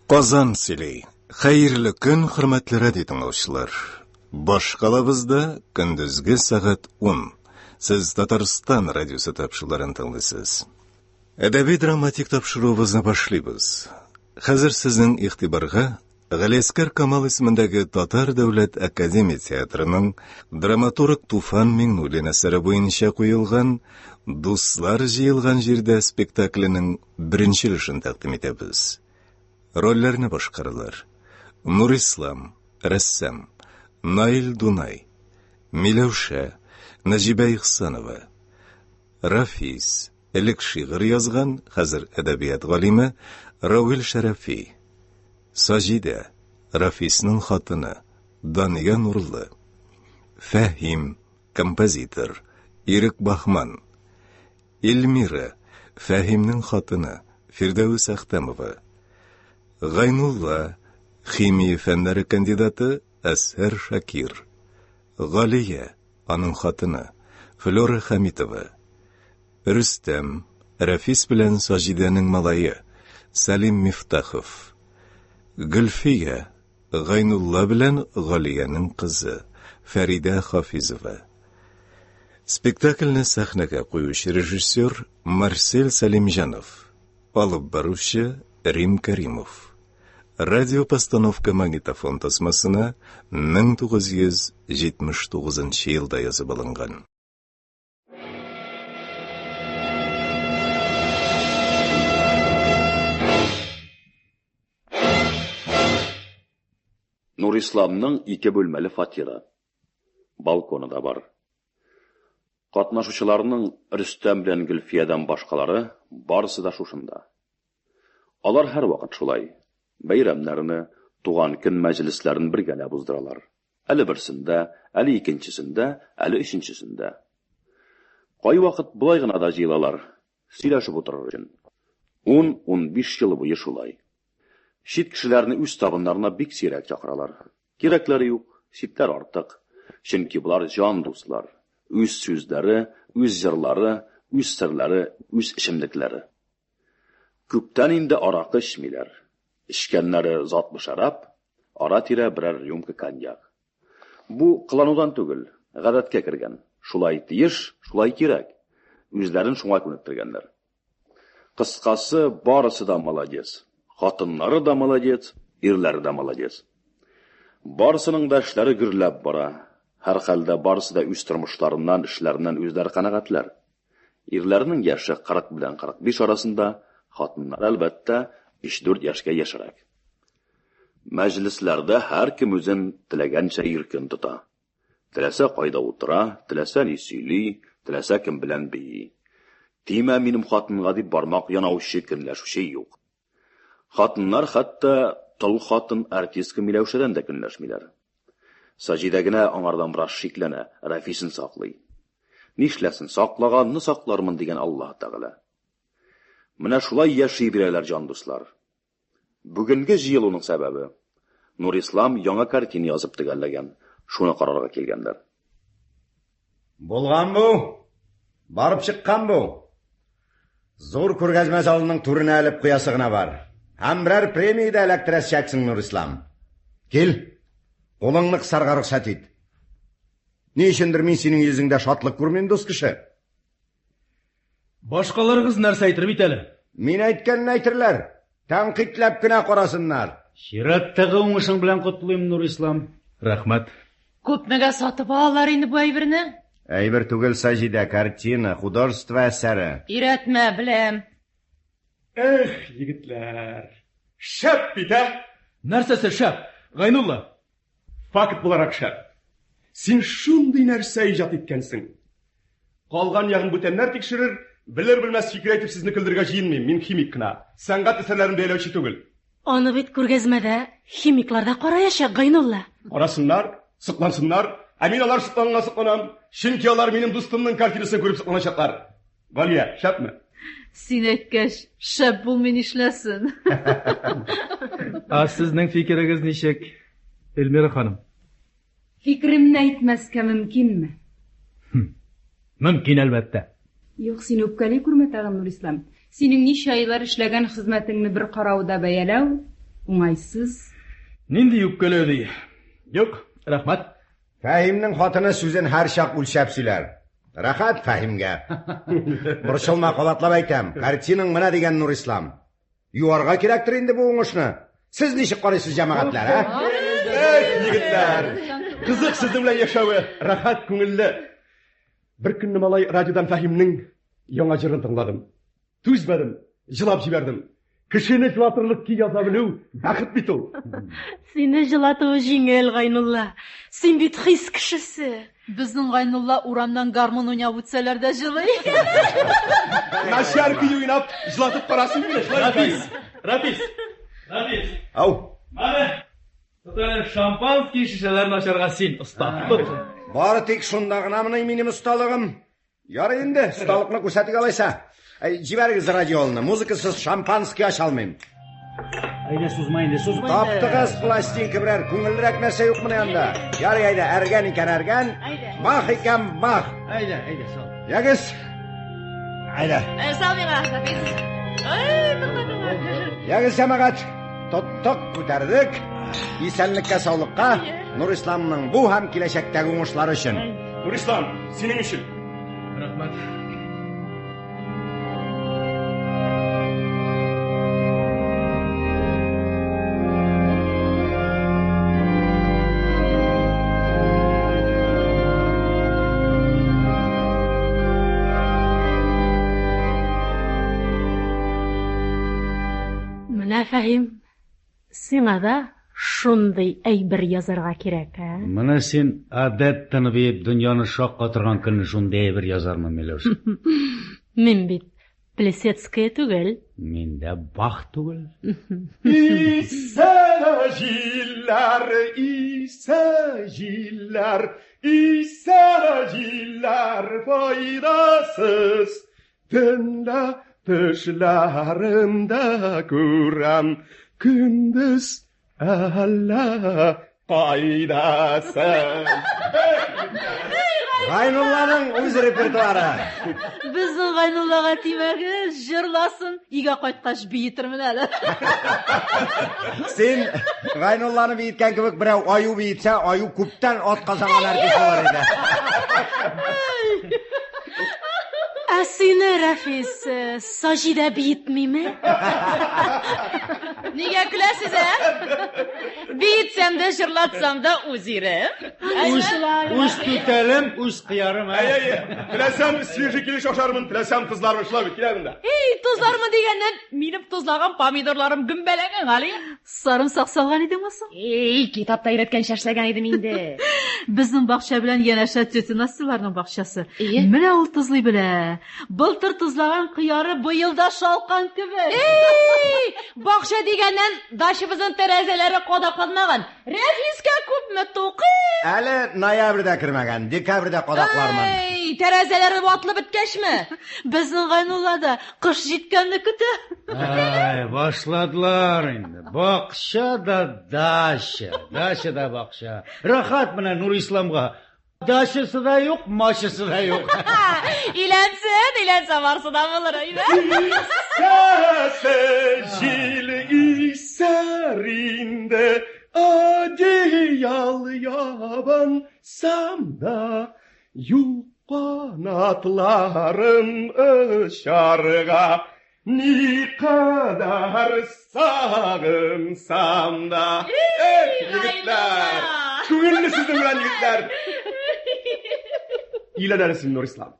Казан сөйли. Хәерле көн, хөрмәтле радио тыңлаучылар. Башкалабызда көндезге сәгать 10. Сез Татарстан радиосы тапшыруларын тыңлыйсыз. Әдәби драматик тапшыруыбызны башлыйбыз. Хәзер сезнең игътибарга Галиәскәр Камал исемендәге Татар дәүләт академия театрының драматург Туфан Миңнуллин әсәре буенча куелган Дуслар җыелган җирдә спектакленең беренче өлешен тәкъдим итәбез. Рольләрне башкаралар. Нурислам, рәссам, Наил Дунай, Миләүшә, Нәҗибә Ихсанова, Рафис, элек шигырь язган, хәзер әдәбият галиме Равил Шәрәфи, Саҗидә, Рафисның хатыны, Дания Нурлы, Фәһим, композитор, Ирек Баһман, Эльмира, Фәһимнең хатыны, Фирдәвес Әхтәмова. Гайнулла, химия фәннәре кандидаты Әсһәр Шакир. Галия, аның хатыны, Флера Хәмитова. Рөстәм, Рәфис белән Саҗидәнең малае, Сәлим Мифтахов. Гөлфия, Гайнулла белән Галиянең кызы, Фәридә Хафизова. Спектакльне сәхнәгә куючы режиссер Марсель Сәлимҗанов, алып баручы Рим Кәримов. Радиопостановка магнитофон тасмасына 1979 елда язып алынган. Нурисламның ике бүлмәле фатиры. Балконы да бар. Катнашучыларның Рөстәм белән Гөлфиядән башкалары барысы да шушында. Алар һәрвакыт шулай, бәйрәмнәрне, туган көн мәҗлесләрен бергәләп уздыралар. Әле берсендә, әле икенчесендә, әле өченчесендә. Кайвакыт болай гына да җыелалар, сөйләшеп утырыр өчен. Ун-унбиш ел буе шулай. Чит кешеләрне үз табыннарына бик сирәк чакыралар. Кирәкләре юк, читләр артык. Чөнки болар җан дуслар. Үз сүзләре, үз җырлары, үз серләре, үз эчемлекләре. Күптән инде аракы эчмиләр. Эчкәннәре затлы шәраб, ара-тирә берәр рюмка коньяк. Бу кыланудан түгел, гадәткә кергән. Шулай тиеш, шулай кирәк. Үзләрен шуңа күнектергәннәр. Кыскасы, барысы да молодец. Хатыннары да молодец, ирләре дә молодец. Барысының да эшләре гөрләп бара. Һәрхәлдә барысы да үз тормышларыннан, эшләреннән үзләре канәгатьләр. Ирләрнең яше 40 белән 45 арасында, хатыннар, әлбәттә, өч-дүрт яшькә яшьрәк. Мәҗлесләрдә һәркем үзен теләгәнчә иркен тота. Теләсә кайда утыра, теләсә ни сөйли, теләсә кем белән бии. Тимә минем хатынга дип бармак янаучы, көнләшүче юк. Хатыннар хәтта тол хатын артистка Миләүшәдән дә көнләшмиләр. Саҗидә генә аңардан бераз шикләнә, Рәфисен саклый. Нишләсен, саклаганны саклармын дигән Аллаһ Тәгалә. Менә шулай яши бирәләр җан дуслар. Бүгенге җыелуның сәбәбе, Нурислам яңа картина язып төгәлләгән, шуны карарга килгәннәр. Булган бу! Барып чыккан бу! Зур күргәзмә залының түренә элеп куясы гына бар. Һәм берәр премия дә эләктерәчәксең, Нурислам. Кил, кулыңны кысарга рөхсәт ит. Ни өчендер мин синең йөзеңдә шатлык күрмим, дус кеше. Башкаларыгыз нәрсә әйтер бит әле? Мин әйткәнне әйтерләр. Тәнкыйтьләп кенә карасыннар. Чираттагы уңышың белән котлыйм, Нурислам. Рәхмәт. Күпмегә сатып алалар инде бу әйберне? Әйбер түгел, Саҗидә, картина, художество әсәре. Өйрәтмә, беләм. Эх, егетләр. Шәп бит, ә? Нәрсәсе шәп? Гайнулла? Факт буларак шәп. Син шундый нәрсә иҗат иткәнсең. Калган ягын бүтәннәр тикшерер, белер-белмәс фикер әйтеп сезне көлдерергә җыенмыйм, мин химик кына. Сәнгать әсәрләрен бәяләүче түгел. Аны бит күргәзмәдә химиклар да караячак, Гайнулла. Карасыннар, соклансыннар. Ә мин алар сокланганга сокланам, чөнки алар минем дустымның картинасын күреп сокланачаклар. Галия, шәпме? Син әйткәч, шәп булмый нишләсен? Ә сезнең фикерегез ничек, Эльмира ханым? Фикеремне әйтмәскә мөмкинме? Мөмкин, әлбәттә. Юк, син үпкәли күрмә тагын, Нурислам. Синең ничә айлар эшләгән хезмәтеңне бер карауда бәяләү, Уңайсыз. Нинди үпкәләү ди? Юк, рәхмәт. Фәһимнең хатыны сүзен һәрчак үлчәп сөйләр. Рәхәт Фәһимгә. Борчылма, кабатлап әйтәм. Картинаң менә дигән Нурислам. Юарга кирәктер инде бу уңышны. Сез ничек карыйсыз, җәмәгатьләр, ә? Эх, егетләр! Кызык сезнең белән яшәве, рәхәт, күңелле. Бер көнне малай радиодан Фәһимнең яңа җырын тыңладым. Түзмәдем, җылап җибәрдем. Кешене җылатырлык көй яза белү бәхет бит ул. Сине җылатуы җиңел, Гайнулла. Син бит хис кешесе. Безнең Гайнулла урамнан гармун уйнап үтсәләр дә җылый. Начар көй уйнап, җылатып карасын мине, шулай Рафис, Рафис, Рафис. Ау. Менә, тот әле шампанский шешәләрен ачарга син оста. Тот. Бары тик шунда гынамыни минем осталыгым? Ярый инде, осталыкны күрсәтик алайса. Әй, җибәрегез радиолны, музыкасыз шампанский ача алмыйм. Әйдә, сузма инде, сузма инде. Таптыгыз пластинка берәр, күңеллерәк нәрсә юкмыни анда? Ярый, әйдә, әргән икән әргән, бах икән бах. Әйдә, әйдә, сал. Ягез. Әйдә. Сал миңа, Рафис. Ай, тукта, тукта. Ягез, җәмәгать, тоттык, күтәрдек. Исәнлеккә, саулыкка, Нурисламның бу һәм киләчәктәге уңышлары өчен. Нурислам, синең өчен. Рәхмәт. Менә, Фәһим, сиңа да шундый әйбер язарга кирәк, ә? Менә син Одеттаны биеп дөньяны шаккатырган көнне шундый әйбер язармын, Миләүшә. Мин бит Плесецкая түгел. Мин дә Бах түгел. Исә җилләр, исә җилләр, исә җилләр файдасыз. Төнлә төшләремдә күрәм, көндез әллә кайдасың. Гайнулланың үз репертуары. Безнең Гайнуллага тимәгез, җырласын, өйгә кайткач биетермен әле. Син Гайнулланы биеткән кебек берәү аю биетсә, аю күптән ат казанган артист булыр иде. Ә сине, Рафис, Саҗидә биетмиме? Нигә көләсез, ә? Биетсәм дә, җырлатсам да үз ирем. Үз, үз түтәлем, үз кыярым, ә? Әй, әй, теләсәм свежий килеш ашармын, теләсәм тозлармын, шулай бит, килә монда. Эй, тозлармын дигәннән, минем тозлаган помидорларым гөмбәләгән, Гали. Сарымсак салган идеңме соң? Эй, китапта өйрәткәнчә эшләгән идем инде. Безнең бакча белән янәшә тетя Настяларның бакчасы. Ие. Менә ул тозлый белә. Былтыр тозлаган кыяры быел да шалкан кебек. Эй, бакча дигәннән, дачабызның тәрәзәләре кадакланмаган. Рәфискә күпме тукый? Әле ноябрьдә кермәгән, декабрьдә кадаклармын. Эй, тәрәзәләре ватылып беткәчме? Безнең Гайнулла да кыш җиткәнне көтә. Ай, башладылар инде. Бакча да дача, дача да бакча. Рәхәт менә Нурисламга. Дачасы да юк, мачасы да юк. Өйләнсен, өйләнсә барсы да булыр, әйдә. Исәсе җил исәр инде, одеял ябынсам да, юк канатларым очарга, никадәр сагынсам да. Эх, егетләр, күңелле сезнең белән, егетләр. Өйлән әле син, Нурислам.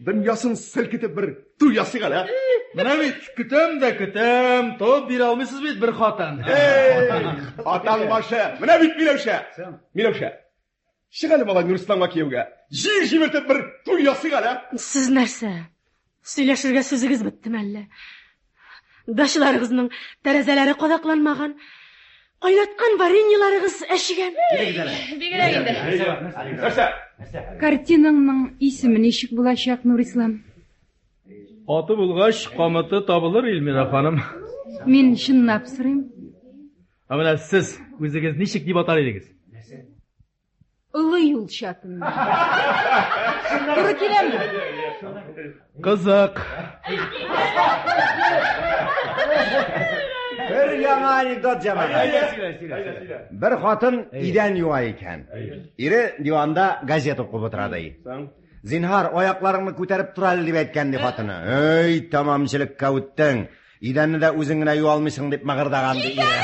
Дөньясын селкетеп бер туй ясыйк әле, ә? Менә бит, көтәм дә көтәм, табып бирә алмыйсыз бит бер хатын. Эй, атаң башы, менә бит Миләүшә. Миләүшә, чык әле малай Нурисламга кияүгә. Җир җимертеп бер туй ясыйк әле, ә? Сез нәрсә? Сөйләшергә сүзегез беттеме әллә? Дачаларыгызның тәрәзәләре кадакланмаган, кайнаткан вареньеларыгыз әчегән. Бигрәк инде. Нәрсә? Картинаңның исеме ничек булачак, Нурислам? Аты булгач, камыты табылыр, Эльмира ханым. Мин чынлап сорыйм. Ә менә сез үзегез ничек дип атар идегез? Олы юл чатында. Туры киләме? Кызык. Бер яңа анекдот, җәмәгать. Бер хатын идән юа икән. Ире диванда газета укып утыра ди. Зинһар, аякларыңны күтәреп тор әле, дип әйткән ди хатыны. Эй, тәмам җелеккә үттең. Идәнне дә үзең генә юа алмыйсың, дип мыгырдаган ди ире.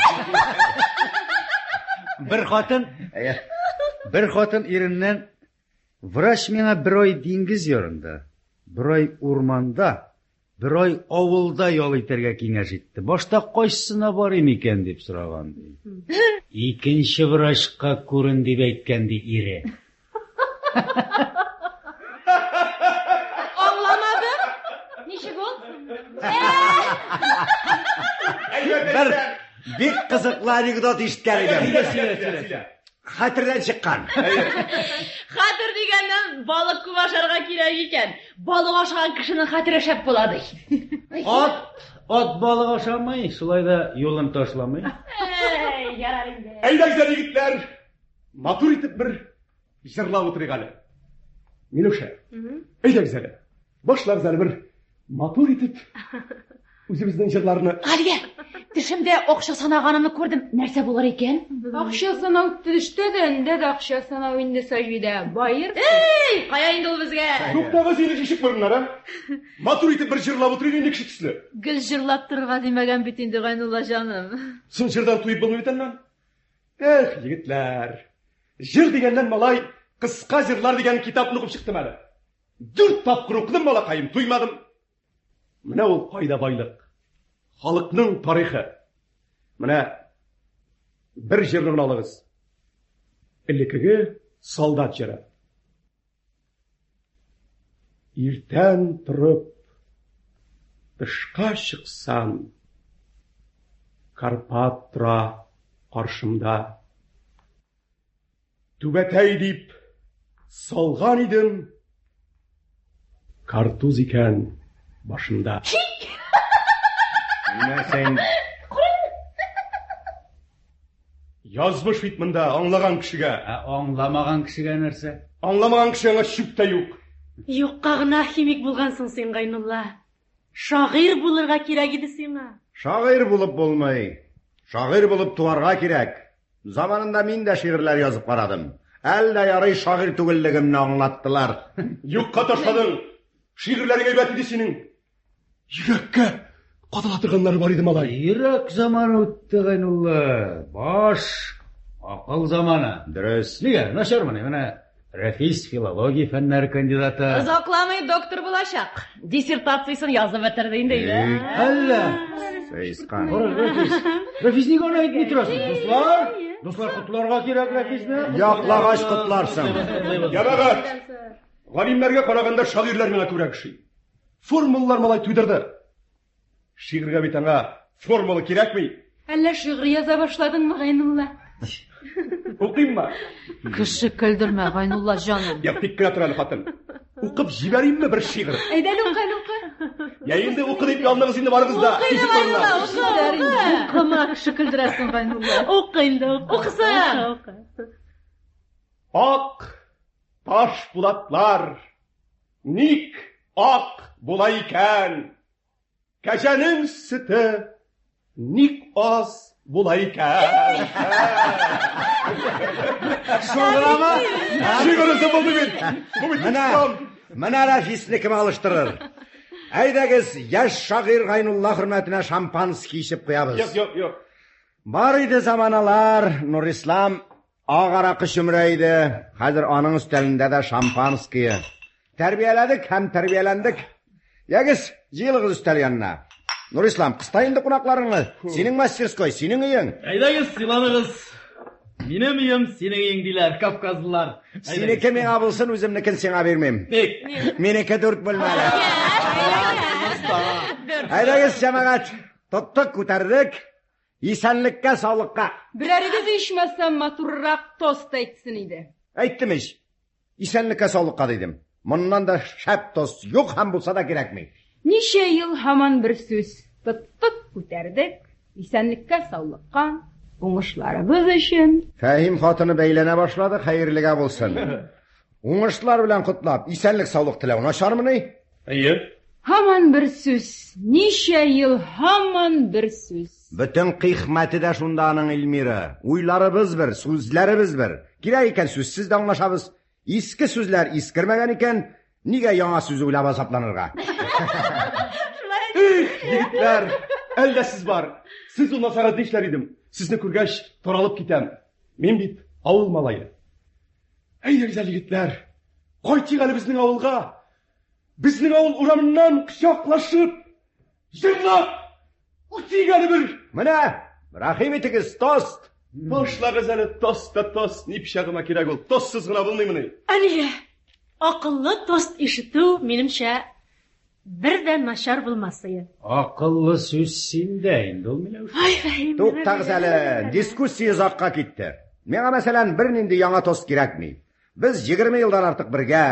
Бер хатын, бер хатын иреннән врач миңа бер ай диңгез ярында, бер ай урманда, бер ай авылда ял итәргә киңәш итте. Башта кайсысына барыйм икән дип сораган ди. Икенче врачка күрен дип әйткән ди ире. Аңламадым. Ничек ул? Бер бик кызыклы анекдот ишеткән идем. Хәтердән чыккан. Хәтер дигәннән балык күп ашарга кирәк икән. Балык ашаган кешенең хәтере шәп була ди. Ат, ат балык ашамый, шулай да юлын ташламый. Әй, ярар инде. Әйдәгез әле, егетләр, матур итеп бер җырлап утырыйк әле. Миләүшә, әйдәгез әле. Башлагыз әле бер матур итеп үзебезнең җырларны. Галия, төшемдә акча санаганымны күрдем. Нәрсә булыр икән? Акча санау төштә дә, өндә дә акча санау инде, Саҗидә. Баер. Эй, кая инде ул безгә? Туктагыз инде шешек борыннар, а? Матур итеп бер җырлап утырыйк инде кеше төсле. Гел җырлап торырга димәгән бит инде Гайнулла җаным. Соң җырдан туеп булмый бит аннан. Эх, егетләр. Җыр дигәннән, малай, кыска җырлар дигән китапны укып чыктым әле. Дүрт тапкыр укыдым, малакаем, туймадым. Менә ул кайда байлык. Халыкның тарихы. Менә бер җырны гына алыгыз. Элеккеге солдат җыры. Иртән торып тышка чыксам, Карпат тора каршымда. Түбәтәй дип салган идем, картуз икән башымда. Менә син. Язмыш бит монда, аңлаган кешегә. Ә аңламаган кешегә нәрсә? Аңламаган кеше аңа чүп тә юк. Юкка гына химик булгансың син, Гайнулла. Шагыйрь булырга кирәк иде сиңа. Шагыйрь булып булмый. Шагыйрь булып туарга кирәк. Заманында мин дә шигырьләр язып карадым. Әллә ярый шагыйрь түгеллегемне аңлаттылар. Юкка ташладың. Шигырьләрең әйбәт иде синең. Йөрәккә кадала торганнары бар иде, малай. Йөрәк заманы үтте, Гайнулла. Баш, акыл заманы. Дөрес. Нигә, начармыни? Менә Рәфис филология фәннәре кандидаты. Озакламый доктор булачак. Диссертациясен язып бетерде инде. Әллә? Сәйскан. Рәфис, Рәфис нигә аны әйтми торасың? Дуслар, дуслар котларга кирәк Рәфисне. Яклагач котларсың. Җәмәгать, галимнәргә караганда шагыйрьләр миңа күбрәк ошый. Формулалар малай туйдырды. Шигырьгә бит аңа формула кирәкми. Әллә шигырь яза башладыңмы, Гайнулла? Укыйммы? Кеше көлдермә, Гайнулла җаным. Юк, тик кенә тор әле, хатын. Укып җибәримме бер шигырь? Әйдә әле, укы әле, укы. Я инде укы дип ялыныгыз инде барыгыз да. Укы инде, Гайнулла, укы, укы. Укыма, кеше көлдерәсең, Гайнулла. Укы инде, укы. Укысын. Укы, укы. Ак таш булатлар ник ак була икән? Кәҗәнең сөте ник аз була икән? Шуңамы? Шигырысы булды бит. Бу бит Менә, ислам. менә Рәфисне кем алыштырыр. Әйдәгез, яшь шагыйрь Гайнулла хөрмәтенә шампанский эчеп куябыз. Юк, юк, юк. Бар иде заманалар, Нурислам ак аракы чөмерә иде. Хәзер аның өстәлендә дә шампанские. Тәрбияләдек һәм тәрбияләндек. Ягез, җыелыгыз өстәл янына. Нурислам, кыста инде кунакларыңны. Синең мастерской, синең өең. Әйдәгез, сыйланыгыз. Минем өем, синең өең диләр, кавказлылар. Синеке миңа булсын, үземнекен сиңа бирмим. Ник? Минеке дүрт бүлмәле. Әйдәгез, җәмәгать. Тоттык, күтәрдек. Исәнлеккә, саулыкка. Берәрегез ичмасам матуррак тост әйтсен иде. Әйттем ич. Исәнлеккә, саулыкка дидем. Моннан да шәп тост юк һәм булса да кирәкми. Ничә ел һаман бер сүз. Тоттык, күтәрдек. Исәнлеккә, саулыкка, уңышларыбыз өчен. Фәһим хатыны бәйләнә башлады, хәерлегә булсын. Уңышлар белән котлап, исәнлек саулык теләү начармыни? Әйе. Һаман бер сүз. Ничә ел һаман бер сүз. Бөтен кыйхмәте дә шунда аның, Эльмира. Уйларыбыз бер, сүзләребез бер. Кирәк икән, сүзсез дә аңлашабыз. Иске сүзләр искермәгән икән, нигә яңа сүз уйлап азапланырга? Эх, егетләр, әлдә сез бар. Сез булмасагыз нишләр идем? Сезне күргәч, таралып китәм. Мин бит авыл малае. Әйдәгез әле, егетләр, кайтыйк әле безнең авылга. Безнең авыл урамыннан кочаклашып, җырлап үтик әле бер. Менә, рәхим итегез, тост! Ташлагыз әле тост та тост, ни пычагыма кирәк ул, тостсыз гына булмыймыни? Ә нигә? Акыллы тост ишетү, минемчә, бер дә начар булмас ие. Акыллы сүз синдә инде ул, Миләүшә. Ай, Фәһим. Туктагыз әле, дискуссия озакка китте. Миңа, мәсәлән, бернинди яңа тост кирәкми. Без 20 елдан артык бергә.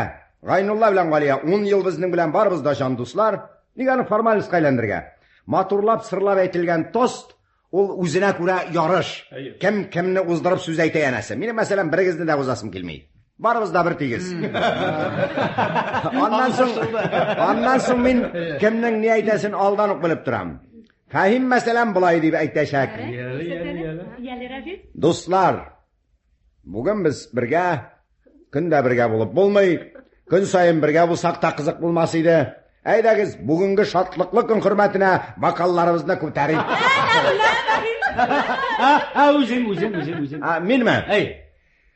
Гайнулла белән Галия 10 ел безнең белән барыбыз да җан дуслар. Нигә аны формальностька әйләндерергә? Матурлап, сырлап әйтелгән тост ул үзенә күрә ярыш. Кем кемне уздырып сүз әйтә янәсе. Минем, мәсәлән, берегезне дә узасым килми. Барыбыз да бер тигез. Аннан соң, аннан соң мин кемнең ни әйтәсен алдан ук белеп торам. Фәһим, мәсәлән, болай дип әйтәчәк. Яле, Рафис. Дуслар, бүген без бергә, көн дә бергә булып булмый. Көн саен бергә булсак та кызык булмас иде. Әйдәгез, бүгенге шатлыклы көн хөрмәтенә бокалларыбызны күтәрик. Ә, үзең, үзең, үзең, үзең. А, минме? Әй.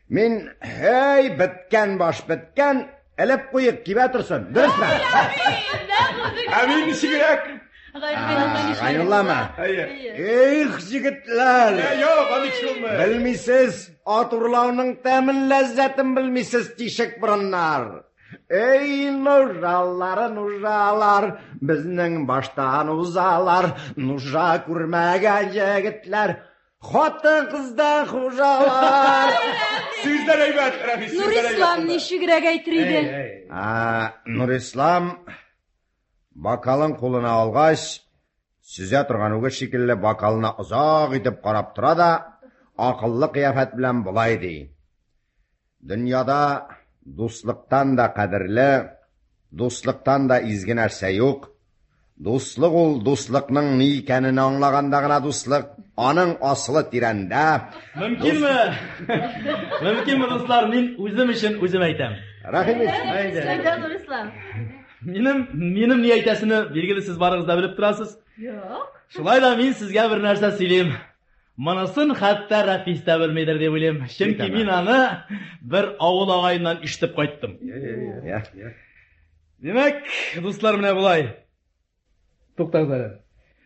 Мин, эй, беткән баш беткән, элеп куйык, кибә торсын. Дөресме? Ә мин ничегрәк? Гайнуллама? Әйе. Эх, егетләр! Юк, андый кеше булмый. Белмисез, ат урлауның тәмен, ләззәтен белмисез, тишек борыннар. Эй, нужалар, нужалар, безнең баштан узалар, нужа күрмәгән егетләр, хатын-кызда хужалар. Сүзләр әйбәт, Рафис, сүзләр әйбәт. Нурислам ничегрәк әйтер иде? А, Нурислам бокалын кулына алгач, сөзә торган үгез шикелле бокалына озак итеп карап тора да, акыллы кыяфәт белән болай ди. Дөньяда дуслыктан да кадерле, дуслыктан да изге нәрсә юк. Дуслык ул дуслыкның ни икәнен аңлаганда гына дуслык, аның асылы тирәндә. Мөмкинме? Мөмкинме, дуслар, мин үзем өчен үзем әйтәм. Рәхим ит. Әйдә, Нурислам. Минем, минем ни әйтәсене билгеле сез барыгыз да белеп торасыз. Юк. Шулай да мин сезгә бер нәрсә сөйлим. Монысын хәтта Рафис та белмидер дип уйлыйм. Чөнки мин аны бер авыл агаеннан ишетеп кайттым. Димәк, дуслар, менә болай. Туктагыз әле.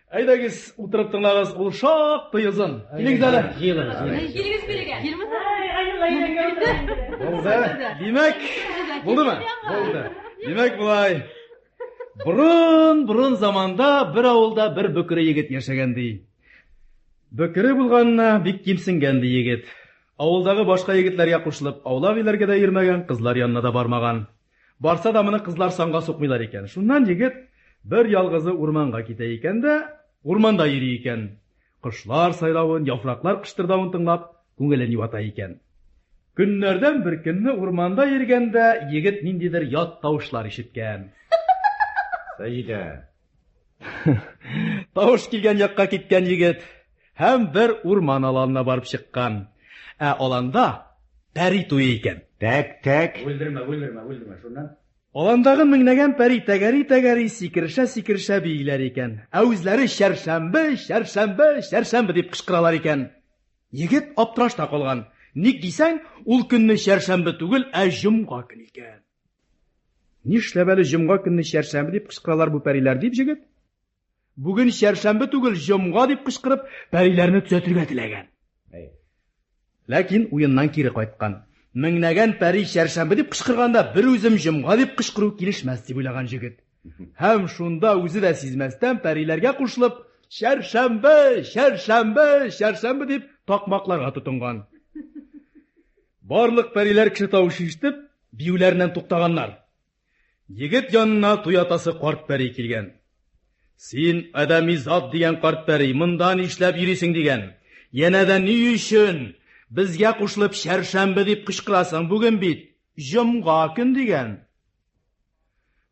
Әйдәгез, утырып тыңлагыз, ул шактый озын. Килегез әле. Җыелыгыз, җыелыгыз. Килегез бирегә. Булды. Димәк, булдымы? Булды. Димәк, болай. Борын-борын заманда бер авылда бер бөкре егет яшәгән ди. Бөкре булганына бик кимсенгән ди егет. Авылдагы башка егетләргә кушылып аулак өйләргә дә йөрмәгән, кызлар янына да бармаган. Барса да моны кызлар санга сукмыйлар икән. Шуннан егет бер ялгызы урманга китә икән дә, урманда йөри икән. Кошлар сайравын, яфраклар кыштырдавын тыңлап, күңелен юата икән. Көннәрдән бер көнне урманда йөргәндә егет ниндидер ят тавышлар ишеткән. Саҗидә. Тавыш килгән якка киткән егет һәм бер урман аланына барып чыккан. Ә аланда пәри туе икән. Тәк, тәк. Бүлдермә, бүлдермә, бүлдермә. Шуннан. Аландагы меңләгән пәри тәгәри-тәгәри, сикерешә-сикерешә бииләр икән. Ә үзләре чәршәмбе, чәршәмбе, чәршәмбе дип кычкыралар икән. Егет аптырашта калган. Ник дисәң, ул көнне чәршәмбе түгел, ә җомга көн икән. Нишләп әле җомга көнне чәршәмбе дип кычкыралар бу пәриләр дип җегет? Бүген чәршәмбе түгел, җомга дип кычкырып, пәриләрне төзәтергә теләгән. Ләкин уеннан кире кайткан. Меңләгән пәри чәршәмбе дип кычкырганда, бер үзем җомга дип кычкыру килешмәс дип уйлаган җегет. Һәм шунда үзе дә сизмәстән пәриләргә кушылып, чәршәмбе, чәршәмбе, чәршәмбе дип такмакларга тотынган. Барлык пәриләр кеше тавышы ишетеп, биюләреннән туктаганнар. Егет янына туй атасы карт пәри килгән. Син адәми зат дигән карт пәри, монда нишләп йөрисең дигән. Янә дә ни өчен безгә кушылып чәршәмбе дип кычкырасың, бүген бит җомга көн дигән.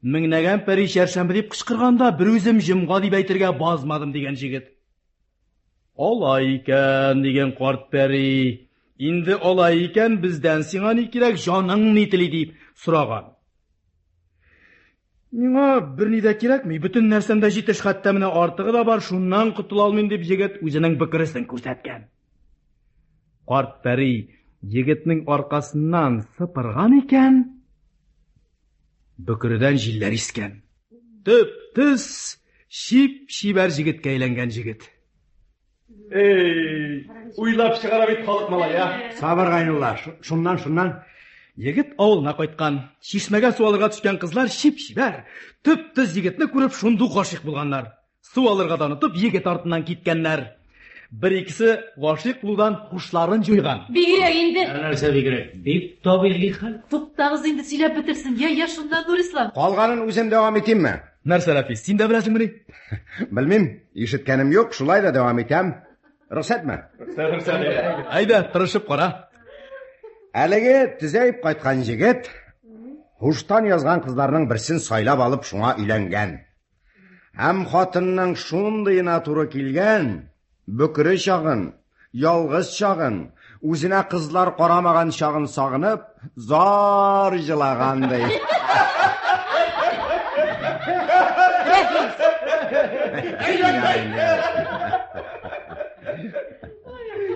Меңнәгән пәри чәршәмбе дип кычкырганда, бер үзем җомга дип әйтергә базмадым дигән җегет. Алай икән, дигән карт пәри. Инде алай икән, бездән сиңа ни кирәк, җаның ни тели дип сораган. Миңа берни дә кирәкми, бөтен нәрсәм дә җитеш, хәтта менә артыгы да бар, шуннан котыла алмыйм дип егет үзенең бөкресен күрсәткән. Карт пәри егетнең аркасыннан сыпырган икән, бөкредән җилләр искән. Төп-төз, чип-чибәр җегеткә әйләнгән җегет. Эй, уйлап чыгара бит халык малай, а? Сабыр, Гайнулла, шуннан, шуннан. Егет авылына кайткан. Чишмәгә су алырга төшкән кызлар чип-чибәр, төп-төз егетне күреп шундук гашыйк булганнар. Су алырга да онытып, егет артыннан киткәннәр. Бер-икесе гашыйк булудан һушларын җуйган. Бигрәк инде. Нәрсә бигрәк? Бик табигый хәл. Туктагыз инде, сөйләп бетерсен. Я, я, шуннан, Нурислам. Калганын үзем дәвам итимме? Нәрсә, Рәфис, син дә беләсеңмени? Белмим, ишеткәнем юк, шулай да дәвам итәм. Рөхсәтме? Рөхсәт, рөхсәт. Әйдә, тырышып кара. Әлеге төзәеп кайткан җегет һуштан язган кызларның берсен сайлап алып шуңа өйләнгән. Һәм хатынның шундыена туры килгән, бөкре чагын, ялгыз чагын, үзенә кызлар карамаган чагын сагынып, зар җылаган ди.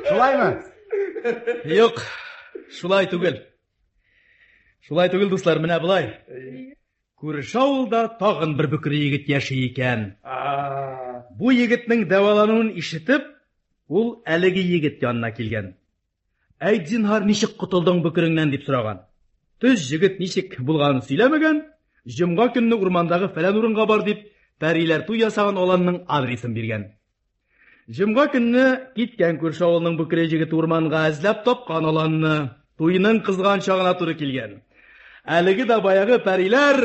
Шулаймы? Юк, шулай түгел. Шулай түгел, дуслар, менә болай. Күрше авылда тагын бер бөкре егет яши икән. Бу егетнең дәвалануын ишетеп, ул әлеге егет янына килгән. Әйт, зинһар, ничек котылдың бөкреңнән дип сораган. Төз егет ничек булганын сөйләмәгән, җомга көнне урмандагы фәлән урынга бар дип, пәриләр туй ясаган аланның адресын биргән. Җомга көнне киткән күрше авылның бөкре җегете урманга эзләп тапкан аланны. Туйның кызган чагына туры килгән. Әлеге дә баягы пәриләр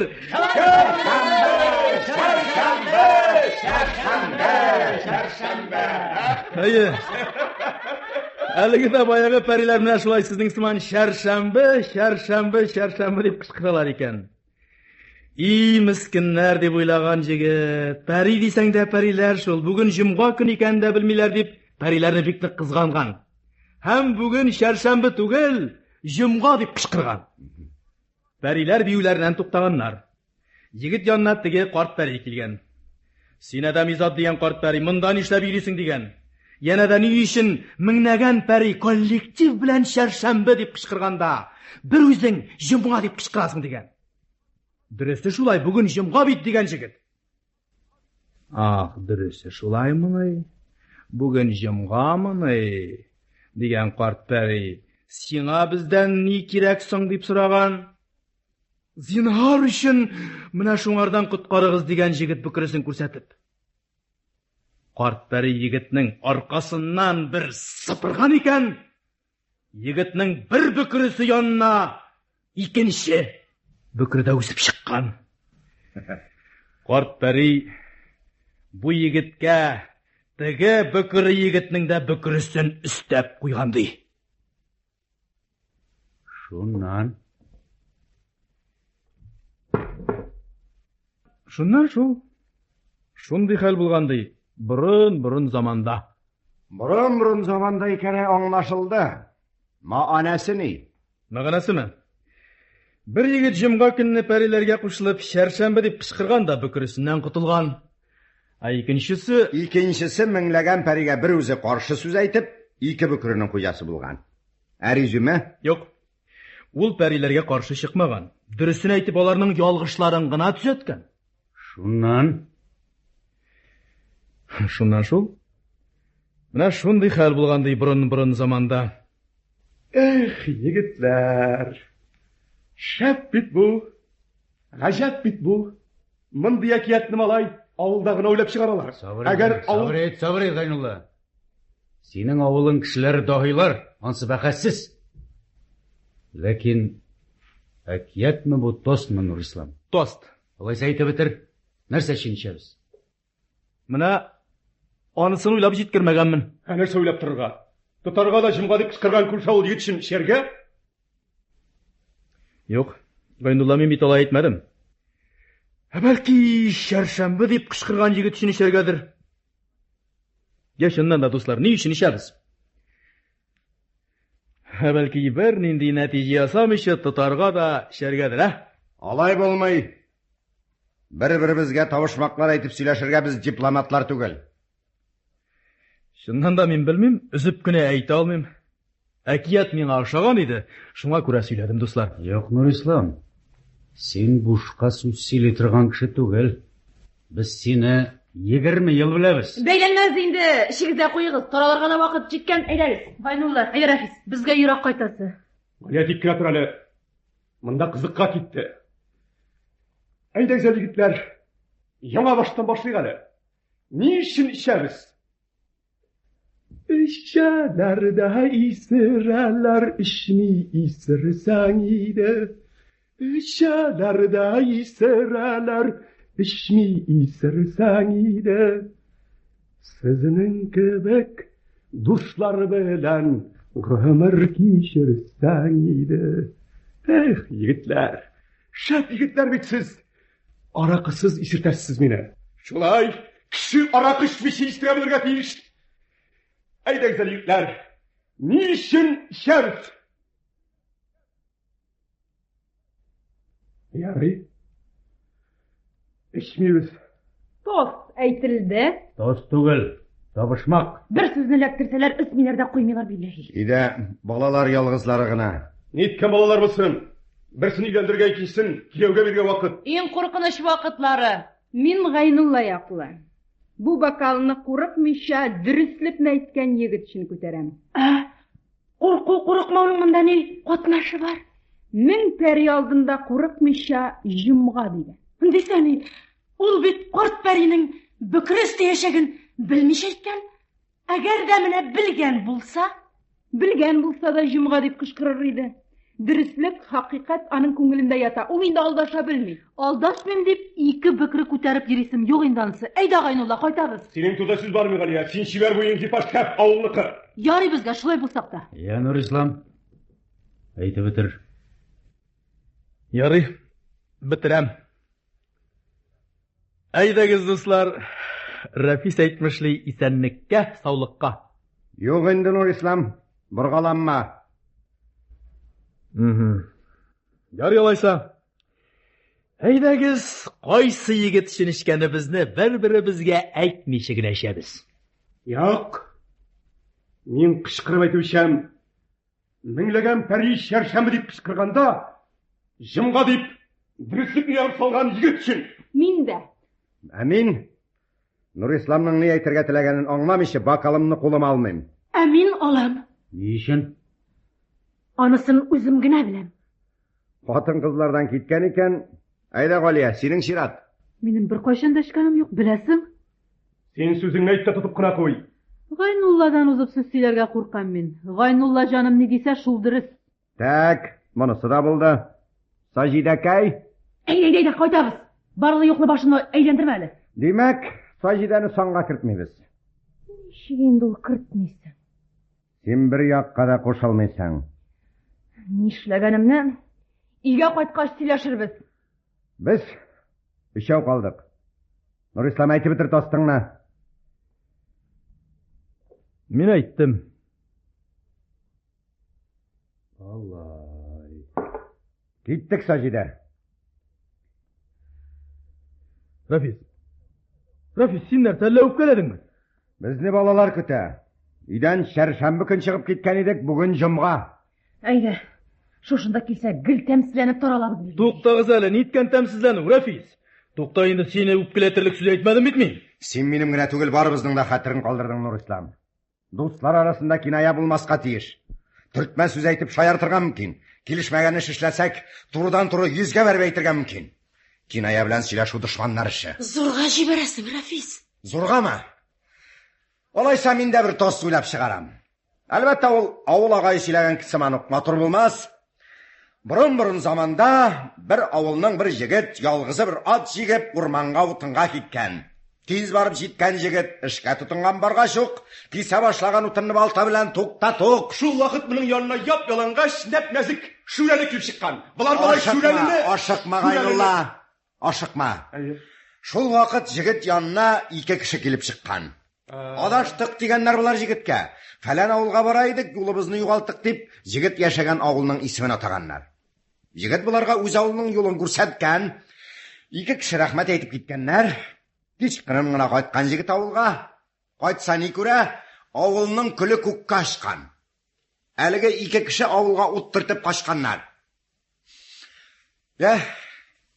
Чәршәмбе, чәршәмбе, чәршәмбе. Әйе. Әлеге дә баягы пәриләр менә шулай сезнең сыман чәршәмбе, чәршәмбе, чәршәмбе дип кычкыралар икән. И, мескеннәр, дип уйлаган җегет. Пәри дисәң дә пәриләр шул. Бүген җомга көн икәнен дә белмиләр дип, пәриләрне бик нык кызганган. Һәм бүген чәршәмбе түгел, җомга дип кычкырган. Пәриләр биюләреннән туктаганнар. Егет янына теге карт пәри килгән. Син адәми зат дигән карт пәри, монда нишләп йөрисең дигән. Янә дә ни өчен меңнәгән пәри коллектив белән чәршәмбе дип кычкырганда, бер үзең җомга дип кычкырасың дигән. Дөресе шулай, бүген җомга бит дигән җегет. Ах, дөресе шулаймыни? Бүген җомгамыни? Дигән карт пәри. Сиңа бездән ни кирәк соң дип сораган. Зинһар өчен менә шуңардан коткарыгыз дигән җегет бөкресен күрсәтеп. Карт пәри егетнең аркасыннан бер сыпырган икән, егетнең бер бөкресе янына икенче бөкре дә үсеп чыккан. Карт пәри бу егеткә теге бөкре егетнең дә бөкресен өстәп куйган ди. Шуннан? Шуннан шул. Шундый хәл булган ди. Борын-борын заманда. Борын-борын заманда икәне аңлашылды. Мәгънәсе ни? Мәгънәсеме? Бер егет җомга көнне пәриләргә кушылып, чәршәмбе дип кычкырган да бөкресеннән котылган. Ә икенчесе... Икенчесе меңләгән пәригә бер үзе каршы сүз әйтеп, ике бөкренең хуҗасы булган. Ә резюме? Юк. Ул пәриләргә каршы чыкмаган. Дөресен әйтеп, аларның ялгышларын гына төзәткән. Шуннан? Шуннан шул. Менә шундый хәл булган ди борын-борын заманда. Эх, егетләр! Шәп бит бу! Гаҗәп бит бу! Мондый әкиятне, малай, авылда гына уйлап чыгаралар. Сабыр ит, сабыр ит, сабыр ит, Гайнулла. Синең авылың кешеләре даһилар, ансы бәхәссез. Ләкин әкиятме бу, тостмы, Нурислам? Тост. Алайса әйтеп бетер. Нәрсә өчен эчәбез? Менә анысын уйлап җиткермәгәнмен. Ә нәрсә уйлап торырга? Тотарга да җомга дип кычкырган күрше авыл егет өчен эчәргә? Юк, Гайнулла, мин бит алай әйтмәдем. Ә бәлки чәршәмбе дип кычкырган егет өчен эчәргәдер? Я чыннан да, дуслар, ни өчен эчәбез? Ә бәлки бернинди нәтиҗә ясамыйча тотарга да эчәргәдер, ә? Алай булмый. Бер-беребезгә табышмаклар әйтеп сөйләшергә без дипломатлар түгел. Чыннан да мин белмим, өзеп кенә әйтә алмыйм. Әкият миңа ошаган иде, шуңа күрә сөйләдем, дуслар. Юк, Нурислам, син бушка сүз сөйли торган кеше түгел. Без сине 20 ел беләбез. Бәйләнмәгез инде, эчегез дә куегыз. Таралырга да вакыт җиткән, әйдәгез. Гайнулла, әйдә Рәфис, безгә ерак кайтасы. Галия, тик кенә тор әле. Монда кызыкка китте. Әйдәгез әле, егетләр. Яңа баштан башлыйк әле. Ни өчен эчәбез? Эчәләр дә исерәләр, эчми исерсәң иде. Эчәләр дә исерәләр, эчми исерсәң иде. Сезнең кебек дуслар белән гомер кичерсәң иде. Эх, егетләр, шәп егетләр бит сез. Аракысыз исертәсез мине. Шулай, кеше аракы эчмичә исерә белергә тиеш. Әйдәгез әле, егетләр, ни өчен эчәбез? Ярый. Эчмибез. Тост әйтелде. Тост түгел, табышмак. Бер сүзне эләктерсәләр, өзмиләр дә куймыйлар билләһи. Өйдә балалар ялгызлары гына. Ниткән балалар булсын? Берсен өйләндерергә, икенчесен кияүгә бирергә вакыт. Иң куркыныч вакытлары. Мин Гайнулла яклы. Бу бокалны курыкмыйча дөреслекне әйткән егет өчен күтәрәм. Ә, курку курыкмауның монда ни катнашы бар? Мең пәри алдында курыкмыйча җомга дигән. Дисә ни, ул бит карт пәринең бөкре өстәячәген белмичә әйткән. Әгәр дә менә белгән булса, Белгән булса да җомга дип кычкырыр иде. Дөреслек, хакыйкать аның күңелендә ята. Ул инде алдаша белми. Алдашмыйм дип ике бөкре күтәреп йөрисем юк инде анысы. Әйдә, Гайнулла, кайтабыз. Синең турыда сүз бармый, Галия. Син чибәр буең, зифа шәп, авылныкы. Ярый безгә шулай булсак та. Я, Нурислам, әйтеп бетер. Ярый, бетерәм. Әйдәгез, дуслар, Рәфис әйтмешли, исәнлеккә, саулыкка. Юк инде, Нурислам, боргаланма. Ярый алайса. Әйдәгез, кайсы егет өчен эчкәнебезне бер-беребезгә әйтмичә генә эчәбез. Юк. Мин кычкырып әйтеп эчәм. Меңләгән пәри чәршәмбе дип кычкырганда, җомга дип дөреслекне ягып салган егет өчен. Мин дә. Ә мин Нурисламның ни әйтергә теләгәнен аңламыйча бокалымны кулыма алмыйм. Ә мин алам. Ни өчен? Анысын үзем генә беләм. Хатын-кызлардан киткән икән, әйдә, Галия, синең чират. Минем беркайчан да эчкәнем юк, беләсең. Син сүзеңне әйт тә тотып кына куй. Гайнулладан узып сүз сөйләргә куркам мин. Гайнулла җаным ни дисә, шул дөрес. Тәк, монысы да булды. Саҗидәкәй. Әйдә, әйдә, әйдә, кайтабыз. Барлы-юклы башымны әйләндермә әле. Димәк, Саҗидәне санга кертмибез. Ничек инде ул кертмисең? Син бер якка да кушылмыйсың. Нишләгәнемне өйгә кайткач сөйләшербез. Без өчәү калдык. Нурислам, әйтеп бетер тостыңны. Мин әйттем. Алай. Киттек, Саҗидә. Рафис. Рафис, син нәрсә, әллә үпкәләдеңме? Безне балалар көтә. Өйдән чәршәмбе көн чыгып киткән идек, бүген җомга. Әйдә, шушында килсә, гел тәмсезләнеп таралабыз. Туктагыз әле, ниткән тәмсезләнү, Рафис? Тукта инде, сине үпкәләтерлек сүз әйтмәдем бит мин. Син минем генә түгел, барыбызның да хәтерен калдырдың, Нурислам. Дуслар арасында киная булмаска тиеш. Төртмә сүз әйтеп шаяртырга мөмкин. Килешмәгән эш эшләсәк, турыдан-туры йөзгә бәреп әйтергә мөмкин. Киная белән сөйләшү дошманнар эше. Зурга җибәрәсең, Рафис. Зургамы? Алайса мин дә бер тост уйлап чыгарам. Әлбәттә, ул авыл агае сөйләгән сыман ук матур булмас. Борын-борын заманда бер авылның бер җегет ялгызы бер ат җигеп урманга утынга киткән. Тиз барып җиткән җегет эшкә тотынган баргач ук, кисә башлаган утынны балта белән тук та тук. Шул вакыт моның янына яп-ялангач, нәп-нәзек Шүрәле килеп чыккан. Болар болай Шүрәлене... Ашыкма, Гайнулла, ашыкма. Шул вакыт җегет янына ике кеше килеп чыккан. Адаштык дигәннәр болар җегеткә. Фәлән авылга бара идек, юлыбызны югалттык дип, җегет яшәгән авылның исемен атаганнар. Җегет боларга үз авылының юлын күрсәткән. Ике кеше рәхмәт әйтеп киткәннәр. Кичкырын гына кайткан җегет авылга. Кайтса ни күрә, авылның көле күккә очкан. Әлеге ике кеше авылга ут төртеп качканнар. Йә,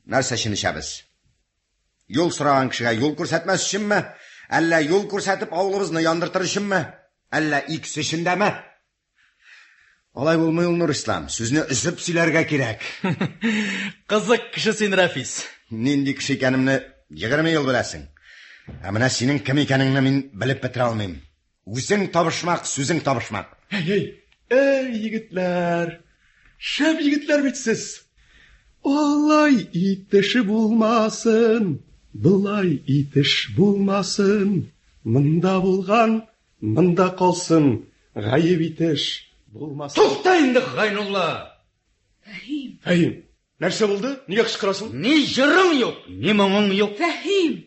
нәрсә өчен эчәбез? Юл сораган кешегә юл күрсәтмәс өченме? Әллә юл күрсәтеп авылыбызны яндыртыр өченме? Әллә икесе өчен дәме? Алай булмый ул, Нурислам. Сүзне өзеп сөйләргә кирәк. Кызык кеше син, Рәфис. Нинди кеше икәнемне 20 ел беләсең. Ә менә синең кем икәнеңне мин белеп бетерә алмыйм. Үзең табышмак, сүзең табышмак. Әй, әй, әй, егетләр. Шәп егетләр бит сез. Алай итеш булмасын, былай итеш булмасын. Монда булган, монда калсын, гаеп итеш булмасын. Тукта инде, Гайнулла! Фәһим! Фәһим, нәрсә булды? Нигә кычкырасың? Ни җырың юк, ни моңың юк. Фәһим!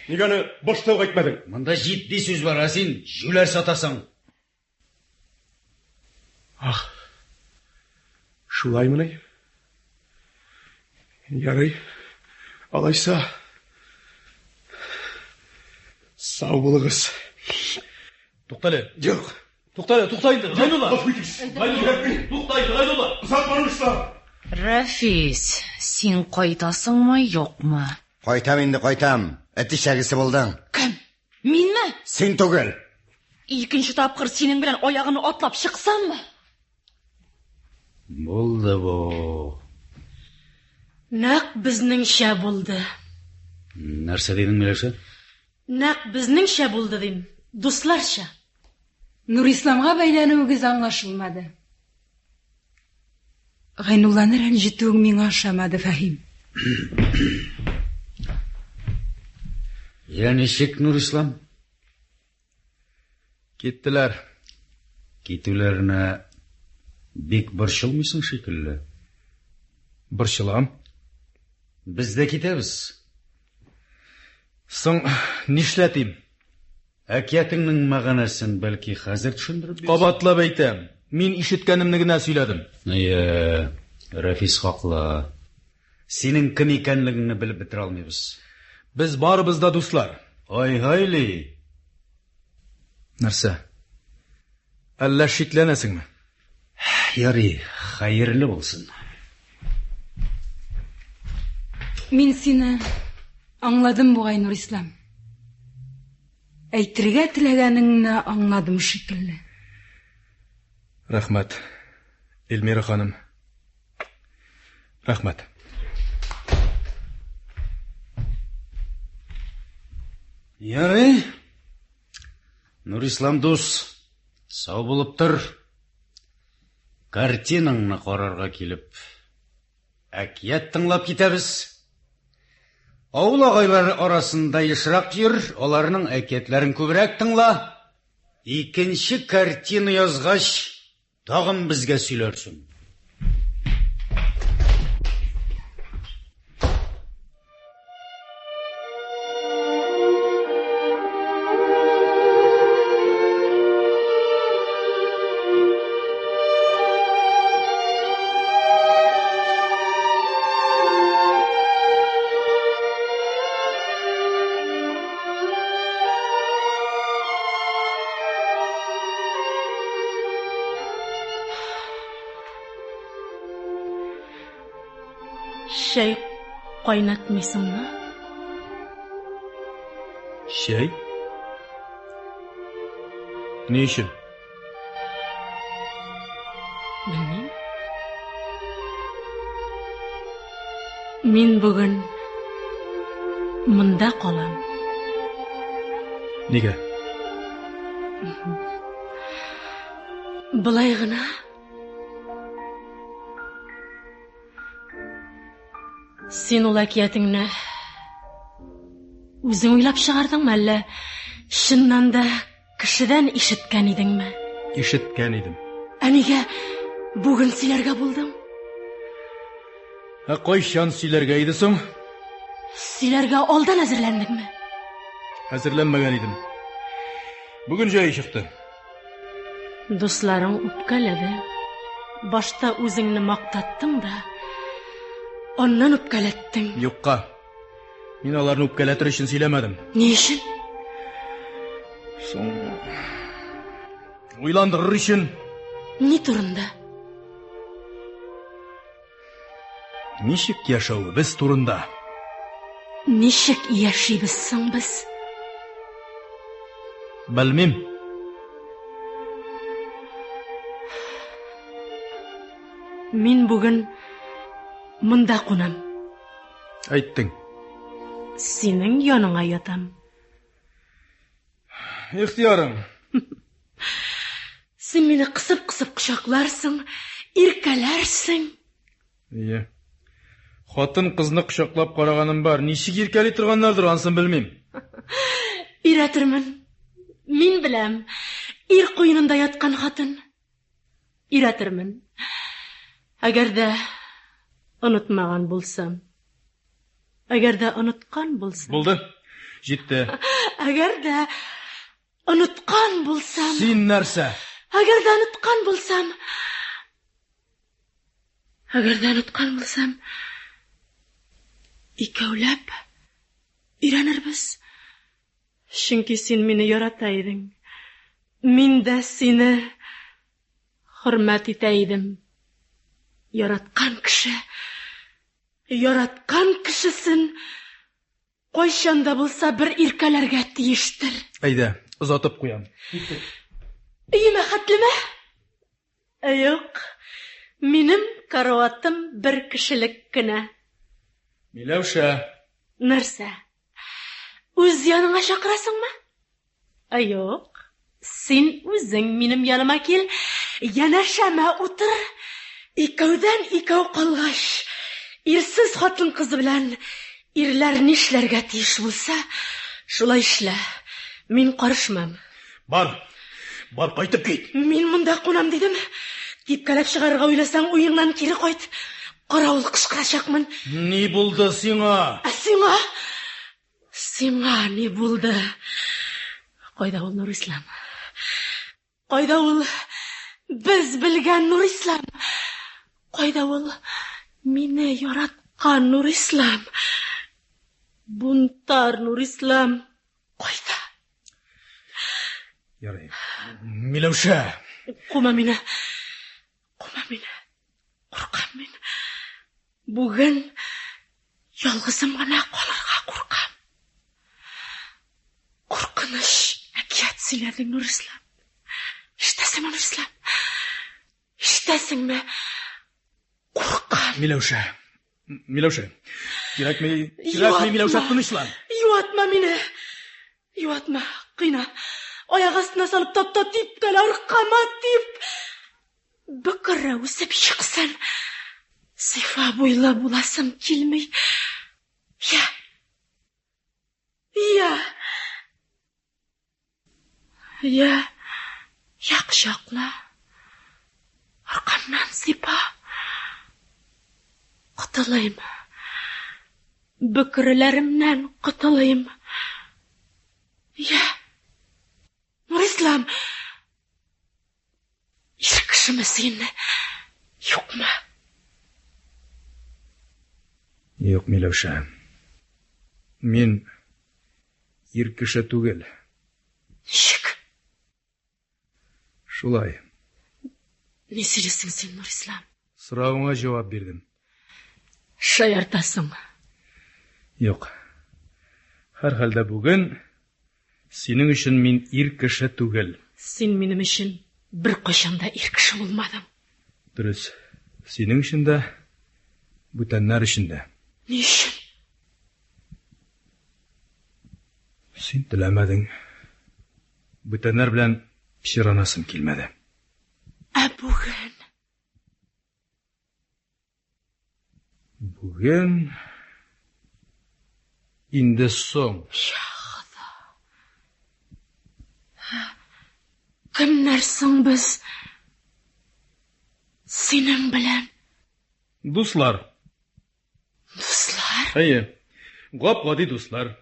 Нигә аны башта ук әйтмәдең? Монда җитди сүз бар, ә син җүләр сатасың. Ах, шулаймыни? Ярый, алайса, сау булыгыз. Туктале. Юк. Туктале, тукта инде, Гайнулла. Гафу итегез. Гайнулла, тукта инде, Гайнулла. Озатма, Нурислам. Рәфис, син кайтасыңмы, юкмы? Кайтам инде, кайтам. Эт эчәгесе булдың. Кем? Минме? Син түгел. Икенче тапкыр синең белән аягымны атлап чыксаммы? Булды бу. Нәкъ безнеңчә булды. Нәрсә дидең, Миләүшә? Нәкъ безнеңчә булды дим, дусларча. Нурисламга бәйләнүегез аңлашылмады. Гайнулланы рәнҗетүең миңа ошамады, Фәһим. Я ничек, Нурислам? Киттеләр. Китүләренә бик борчылмыйсың шикелле. Борчылам. Без дә китәбез. Соң, нишләтим? Әкиятеңнең мәгънәсен бәлки хәзер төшендереп бирсәң? Кабатлап әйтәм, мин ишеткәнемне генә сөйләдем. Әйе, Рәфис хаклы. Синең кем икәнлегеңне белеп бетерә алмыйбыз. Без барыбыз да дуслар. Ай-һай ли! Нәрсә? Әллә шикләнәсеңме? Ярый, хәерле булсын. Мин сине аңладым бугай, Нурислам. Әйтергә теләгәнеңне аңладым шикелле. Рәхмәт, Эльмира ханым. Рәхмәт. Ярый. Нурислам дус, сау булып тор. Картинаңны карарга килеп, әкият тыңлап китәбез. Авыл агайлары арасында ешрак йөр, аларның әкиятләрен күбрәк тыңла. Икенче картина язгач, тагын безгә сөйләрсең. Чәй кайнатмыйсыңмы? Чәй? Ни өчен? Белмим. Мин бүген монда калам. Нигә? Былай гына. Син ул әкиятеңне үзең уйлап чыгардың әллә чыннан да кешедән ишеткән идеңме? Ишеткән идем. Ә нигә бүген сөйләргә булдың? Ә кайчан сөйләргә иде соң? Сөйләргә алдан әзерләндеңме? Әзерләнмәгән идем. Бүген җае чыкты. Дусларың үпкәләде. Башта үзеңне мактаттың да, аннан үпкәләттең. Юкка. Мин аларны үпкәләтер өчен сөйләмәдем. Ни өчен? Соң уйландырыр өчен. Ни турында? Ничек яшәвебез турында. Ничек яшибез соң без? Белмим. Мин бүген монда кунам. Әйттең. Синең яныңа ятам. Ихтыярың. Син мине кысып-кысып кочакларсың, иркәләрсең. Ие. Хатын кызны кочаклап караганым бар. Ничек иркәли торганнардыр, ансын белмим. Өйрәтермен. Мин беләм. Ир куенында яткан хатын. Өйрәтермен. Әгәр дә онытмаган булсам. Әгәр дә оныткан булсам. Булды. Җитте. Әгәр дә оныткан булсам. Син нәрсә? Әгәр дә оныткан булсам. Әгәр дә оныткан булсам, икәүләп өйрәнербез. Чөнки син мине ярата идең. Мин дә сине хөрмәт итә идем. Яраткан кеше, яраткан кешесен кайчан да булса бер иркәләргә тиештер. Әйдә, озатып куям. Өемә хәтлеме? Юк, минем караватым бер кешелек кенә. Миләүшә. Нәрсә? Үз яныңа чакырасыңмы? Юк, син үзең минем яныма кил, янәшәмә утыр. Икәүдән икәү калгач, ирсез хатын кызы белән ирләр нишләргә тиеш булса, шулай эшлә. Мин карышмам. Бар, бар кайтып кит. Мин монда кунам дидем. Типкәләп чыгарырга уйласаң, уеңнан кире кайт. Каравыл кычкырачакмын. Ни булды сиңа? Ә сиңа? Сиңа ни булды? Кайда ул Нурислам? Кайда ул без белгән Нурислам? Кайда ул мине яраткан Нурислам? Бунтар Нурислам кайда? Ярый. Миләүшә. Кума мине. Кума мине. Куркам мин. Бүген ялгызым гына калырга куркам. Куркыныч әкият сөйләдең, Нурислам. Ишетәсеңме, Нурислам? Ишетәсеңме? Куркам. Миләүшә. Миләүшә. Кирәкми, кирәкми, Миләүшә, тынычлан. Юатма мине. Юатма, кыйна. Аяк астына салып тапта, типкәлә, аркама тип. Бөкре үсеп чыксын. Сыйфа буйлы буласым килми. Я. Я. Я. Я кочакла. Аркамнан сыйпа. Котылыйм. Бөкреләремнән котылыйм. Я. Нурислам. Ир кешеме син? Юкмы? Юк, Миләүшә. Мин ир кеше түгел. Ничек? Шулай. Ни сөйлисең син, Нурислам? Соравыңа җавап бирдем. Шаяртасың. Юк. Һәрхәлдә бүген синең өчен мин ир кеше түгел. Син минем өчен беркайчан да ир кеше булмадың. Дөрес. Синең өчен дә, бүтәннәр өчен дә. Ни өчен? Син теләмәдең. Бүтәннәр белән пычранасым килмәде. Ә бүген? Бүген инде соң. Я Хода. Кемнәр соң без синең белән? Дуслар. Дуслар? Әйе. Гап-гади дуслар.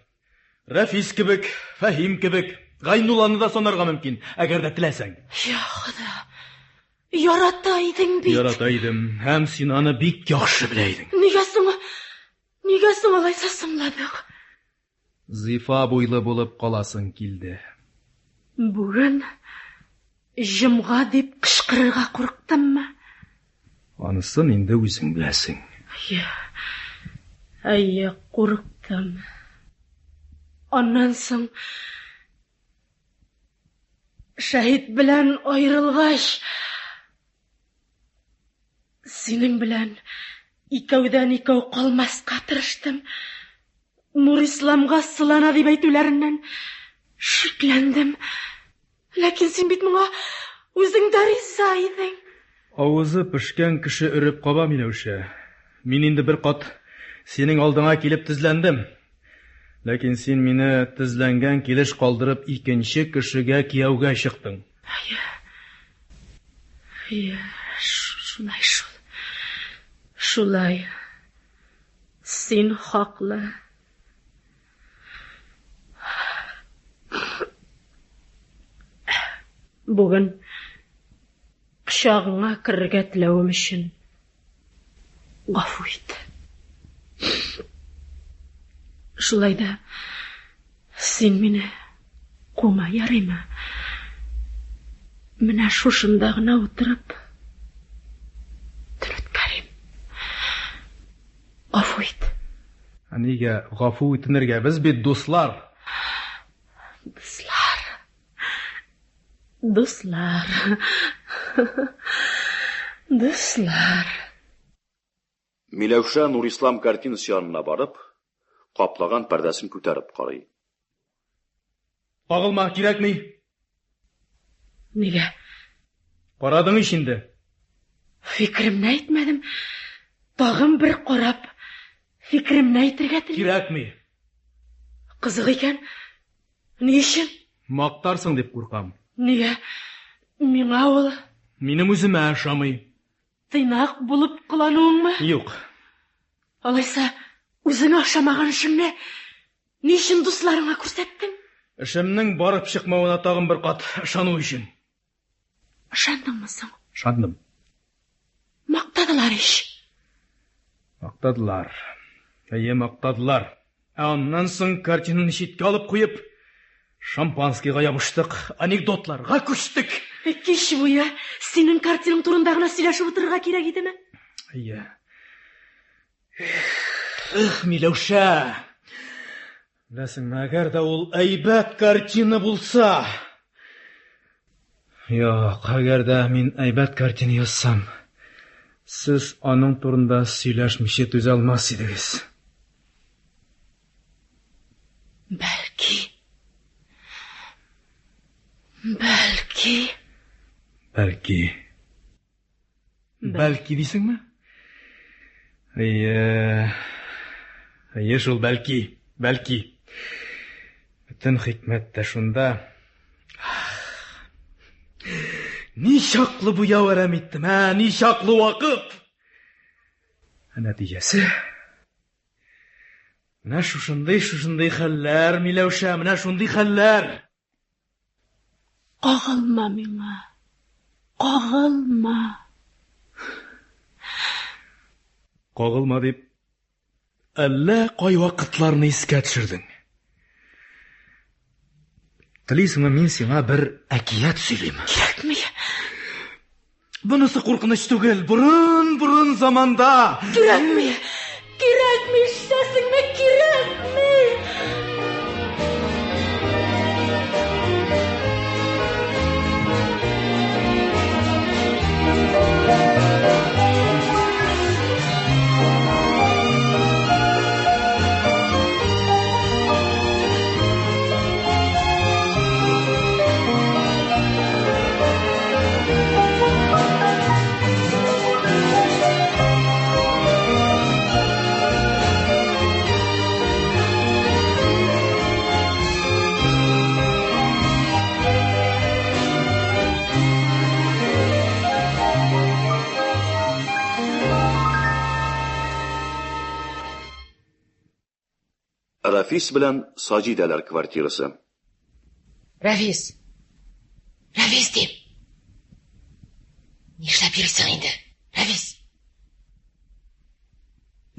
Рәфис кебек, Фәһим кебек. Гайнулланы да санарга мөмкин, әгәр дә теләсәң. Я Хода. Ярата идең бит. Ярата идем, һәм син аны бик яхшы белә идең. Нигә соң? Нигә соң алайса соңладык? Зифа буйлы булып каласың килде. Бүген җомга дип кычкырырга курыктыммы? Анысын инде үзең беләсең. Әйе. Әйе, курыктым. Аннан соң Шәһит белән аерылгач, синең белән икәүдән-икәү калмаска тырыштым. Нурисламга сылана дип әйтүләреннән шикләндем. Ләкин син бит моңа үзең дә риза идең. Авызы пешкән кеше өреп каба, Миләүшә. Мин инде бер кат синең алдыңа килеп тезләндем. Ләкин син мине тезләнгән килеш калдырып икенче кешегә кияүгә чыктың. Әйе. Әйе, шулай шул. Шулай. Син хаклы. Бүген кочагыңа керергә теләвем өчен гафу ит. Шулай да син мине кума, ярыймы? Менә шушында гына утырып төн үткәрим. Гафу ит. Ә нигә гафу үтенергә? Без бит дуслар. Дуслар. Дуслар. Дуслар. Миләүшә Нурислам картинасы янына барып, каплаган пәрдәсен күтәреп карый. Кагылма, кирәкми. Нигә? Карадың ич инде. Фикеремне әйтмәдем. Тагын бер карап, фикеремне әйтергә телим. Кирәкми. Кызык икән. Ни өчен? Мактарсың дип куркам. Нигә? Миңа ул Минем үземә ошамый. Тыйнак булып кылануыңмы? Юк. Алайса, үзеңә ошамаган эшеңне ни өчен дусларыңа күрсәттең? Эшемнең барып чыкмавына тагын бер кат ышану өчен. Ышандыңмы соң? Ышандым. Мактадылар ич. Мактадылар. Әйе, мактадылар. Ә аннан соң картинаны читкә алып куеп, шампанскийга ябыштык, анекдотларга күчтек. Кич буе синең картинаң турында гына сөйләшеп утырырга кирәк идеме? Әйе. Эх, Миләүшә! Беләсеңме, әгәр дә ул әйбәт картина булса... Юк, әгәр дә мин әйбәт картина язсам, сез аның турында сөйләшмичә түзә алмас идегез. Бәлки. Бәлки. Бәлки. Бәлки дисеңме? Әйе. Әйе шул, бәлки, бәлки. Бөтен хикмәт тә шунда. Ни чаклы буяу әрәм иттем, ә, ни чаклы вакыт. Ә нәтиҗәсе? Менә шушындый, шушындый хәлләр, Миләүшә, менә шундый хәлләр. Кагылма миңа. Кагылма. Кагылма дип, әллә кай вакытларны искә төшердең. Телисеңме, мин сиңа бер әкият сөйлим. Кирәкми. Монысы куркыныч түгел. Борын-борын заманда. Кирәкми. Кирәкми, ишетәсеңме? Кирәкми. Рафис белән Саҗидәләр квартирасы. Рәфис! Рәфис дим! Нишләп йөрисең инде, Рәфис?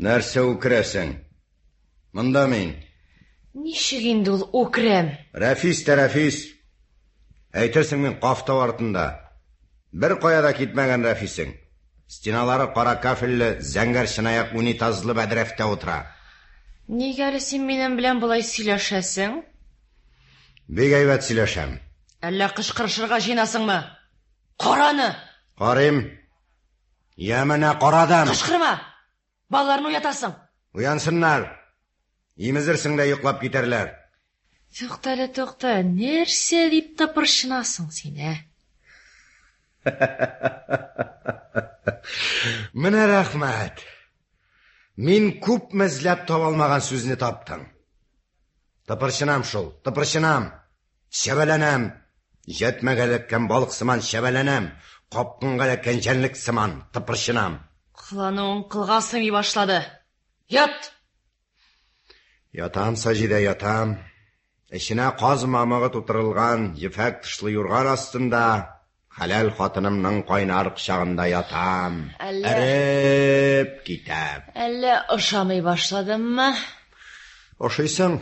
Нәрсә үкерәсең? Монда мин. Ничек инде ул үкерәм? Рәфис тә Рәфис. Әйтерсең мин Каф тау артында. Бер кая да китмәгән Рәфисең. Стеналары кара кафельле, зәңгәр чынаяк унитазлы бәдрәфтә утыра. Нигә әле син минем белән болай сөйләшәсең? Бик әйбәт сөйләшәм. Әллә кычкырышырга җыенасыңмы? Караны! Карыйм. Я менә карадым. Кычкырма! Балаларны уятасың. Уянсыннар. Имезерсең дә йоклап китәрләр. Тукта әле, тукта, нәрсә дип тыпырчынасың син, ә? Менә рәхмәт. Мин күпме эзләп таба алмаган сүзне таптың. Тыпырчынам шул, тыпырчынам. Чәбәләнәм. Җәтмәгә эләккән балык сыман чәбәләнәм. Капкынга эләккән җәнлек сыман тыпырчынам. Кылануың кылга сыймый башлады. Ят! Ятам, Саҗидә, ятам. Эченә каз мамыгы тутырылган ефәк тышлы юрган астында хәләл хатынымның кайнар кочагында ятам. Әллә- Эреп китәм. Әллә ошамый башладыммы? Ошыйсың.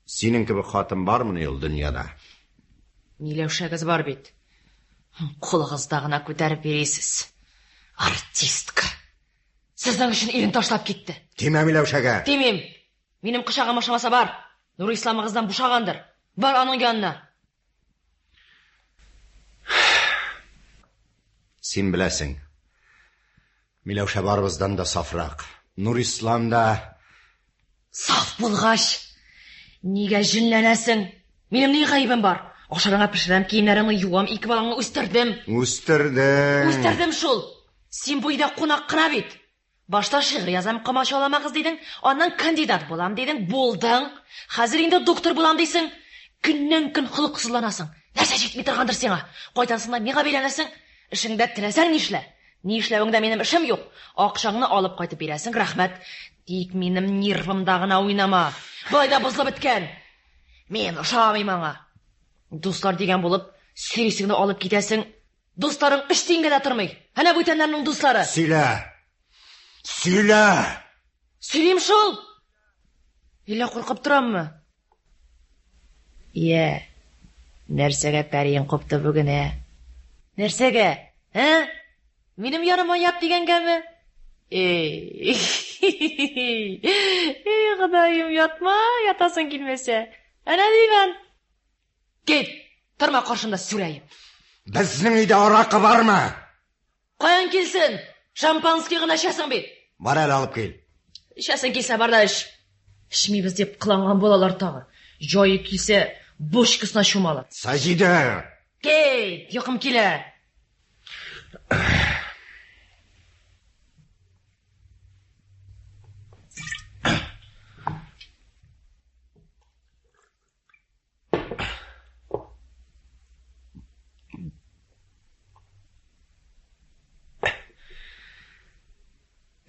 Синең кебек хатын бармыни ул дөньяда? Миләүшәгез бар бит. Кулыгызда гына күтәреп йөрисез. Артистка. Сезнең өчен ирен ташлап китте. Тимә Миләүшәгә. Тимим. Минем кочагым ошамаса бар. Нурисламыгыздан бушагандыр. Бар аның янына. Син беләсең. Миләүшә барыбыздан да сафрак. Нурислам да Саф булгач, нигә җенләнәсең? Минем ни гаебем бар? Ашарыңа пешерәм, киемнәреңне юам, ике балаңны үстердем. Үстердең. Үстердем шул. Син бу өйдә кунак кына бит. Башта шигырь язам, комачауламагыз дидең, аннан кандидат булам дидең, булдың. Хәзер инде доктор булам дисең. Көннән-көн холыксызланасың. Нәрсә җитми торгандыр сиңа? Кайтасың да миңа бәйләнәсең. Эшеңдә теләсәң нишлә. Ни эшләвеңдә минем эшем юк. Акчаңны алып кайтып бирәсең, рәхмәт. Тик минем нервымда гына уйнама. Болай да бозылып беткән. Мин ошамыйм аңа. Дуслар дигән булып, сөйрисең дә алып китәсең. Дусларың өч тиенгә дә тормый. Әнә бүтәннәрнең дуслары. Сөйлә. Сөйлә. Сөйлим шул. Әллә куркып тораммы? Йә, нәрсәгә пәриең купты бүген, ә? Нәрсәгә? Ә? Минем яныма ят дигәнгәме? Эй, эй, Ходаем, ятма, ятасың килмәсә. Әнә диван. Кит, торма каршымда сүрәем. Безнең өйдә аракы бармы? Каян килсен? Шампанский гына эчәсең бит. Бар әле алып кил. Эчәсең килсә бар да эч. Эчмибез дип кыланган булалар тагы. Җае килсә, бочкасына чумалар. Саҗидә! Кит, йокым килә.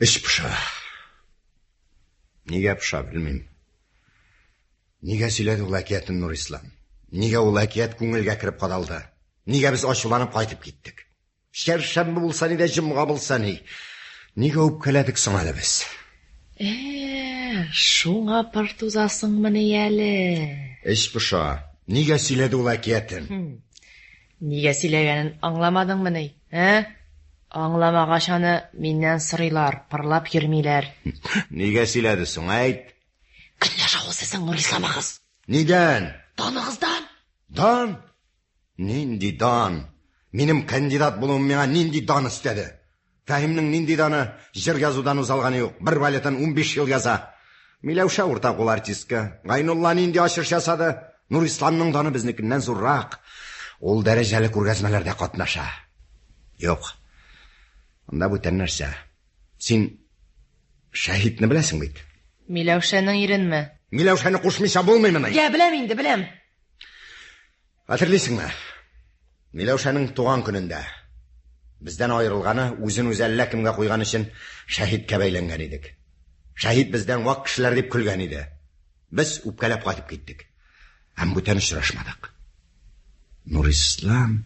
Эч поша. Нигә поша, белмим. Нигә сөйләде ул әкиятен Нурислам? Нигә ул әкият күңелгә кереп кадалды? Нигә без ачуланып кайтып киттек? Чәршәмбе булса ни дә, җомга булса ни. Нигә үпкәләдек соң әле без? Э, шуңа пыр тузасыңмыни әле? Эч поша. Нигә сөйләде ул әкиятен? Нигә сөйләгәнен аңламадыңмыни, ә? Аңламагач аны миннән сорыйлар, пырлап йөрмиләр. Нигә сөйләде соң, әйт? Көнләшә ул сезнең Нурисламыгыз. Нидән? Даныгыздан. Дан? Нинди дан? Минем кандидат булуым миңа нинди дан өстәде? Фәһимнең нинди даны? Җыр язудан узалганы юк. Бер балетын 15 ел яза. Миләүшә урта кул артистка. Гайнулла нинди ачыш ясады? Нурисламның даны безнекеннән зуррак. Ул дәрәҗәле күргәзмәләрдә катнаша. Юк. Анда бүтән нәрсә. Син Шәһитне беләсең бит. Миләүшәнең иренме? Миләүшәне кушмыйча булмыймыни? Я, беләм инде, беләм. Хәтерлисеңме? Миләүшәнең туган көнендә бездән аерылганы үзен үзе әллә кемгә куйган өчен Шәһиткә бәйләнгән идек. Шәһит бездән вак кешеләр дип көлгән иде. Без үпкәләп кайтып киттек. Һәм бүтән очрашмадык. Нурислам.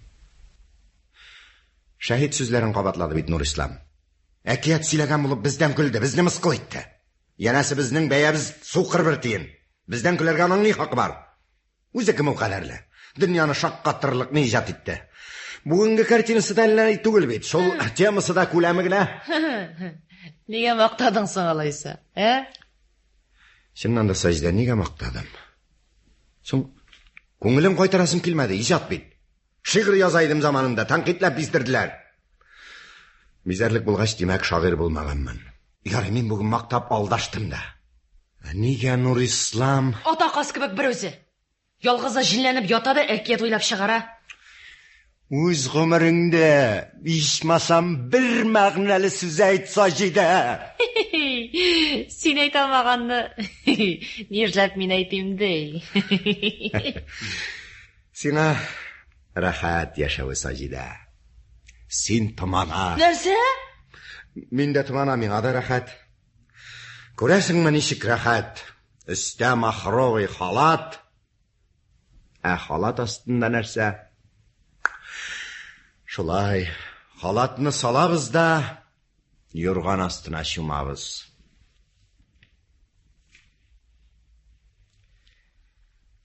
Шәһит сүзләрен кабатлады бит Нурислам. Әкият сөйләгән булып бездән көлде, безне мыскыл итте. Янәсе безнең бәябез сукыр бер тиен. Бездән көләргә аның ни хакы бар? Үзе кем ул кадәрле? Дөньяны шаккатырлык ни иҗат итте? Бүгенге картинасы да әллә ни түгел бит. Шул темасы да күләме генә. Нигә мактадың соң алайса, ә? Чыннан да, Саҗидә, нигә мактадым? Соң күңелем кайтарасым килмәде, иҗат бит. Шигырь яза идем заманында, тәнкыйтьләп биздерделәр. Бизәрлек булгач, димәк, шагыйрь булмаганмын. Ярый, мин бүген мактап алдаштым да. Ә нигә Нурислам? Ата каз кебек бер үзе. Ялгызы җенләнеп ята да әкият уйлап чыгара. Үз гомереңдә ичмасам бер мәгънәле сүз әйт, Саҗидә. Син әйтә алмаганны нишләп мин әйтим ди? Сиңа рәхәт яшәве, Саҗидә. Син томана. Нәрсә? Мин дә томана, миңа да рәхәт. Күрәсеңме, ничек рәхәт? Өстә махровый халат. Ә халат астында нәрсә? Шулай, халатны салабыз да, юрган астына чумабыз.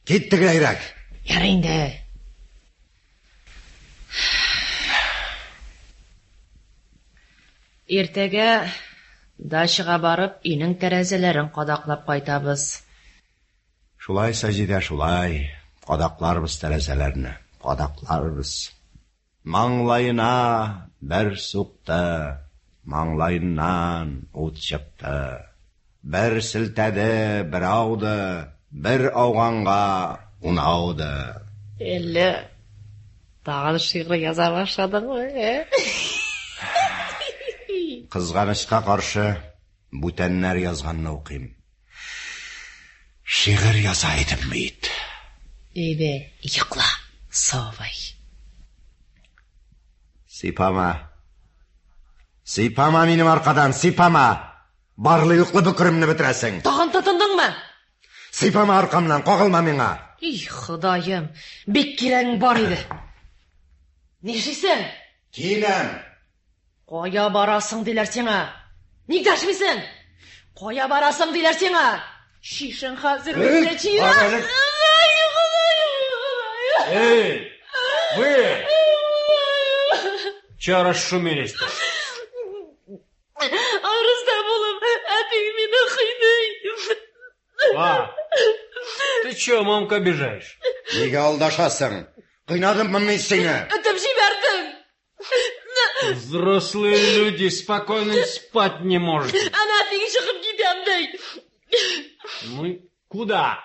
Кит тегеләйрәк. Ярый инде. Иртәгә дачага барып, өйнең тәрәзәләрен кадаклап кайтабыз. Шулай, Саҗидә, шулай. Кадакларбыз тәрәзәләрне, кадакларбыз. Маңлаена бер сукты, маңлаеннан ут чыкты. Бер селтәде, бер ауды, бер ауганга ун ауды. Әллә тагын шигырь яза башладыңмы, ә? Кызганычка каршы, бүтәннәр язганны укыйм. Шигырь яза идем бит. Әйдә, йокла, сабый. Сыйпама. Сыйпама минем аркадан, сыйпама. Барлы-юклы бөкеремне бетерәсең. Тагын тотындыңмы? Сыйпама аркамнан, кагылма миңа. И, Ходаем, бик кирәгең бар иде. Нишлисең? Киенәм. Кая барасың диләр сиңа? Ник дәшмисең? Кая барасың диләр сиңа? Чишен хәзер безне чишен. Эй, вы! Че расшумелись-то? Рөстәм улым, әти мине кыйный. А, ты че, мамка, обижаешь? Нигә алдашасың? Кыйнадыммы мин сине? Этеп җибәрдең. Взрослые люди спокойно спать не можете. Әнә әтиң чыгып китәм ди. Ну и куда?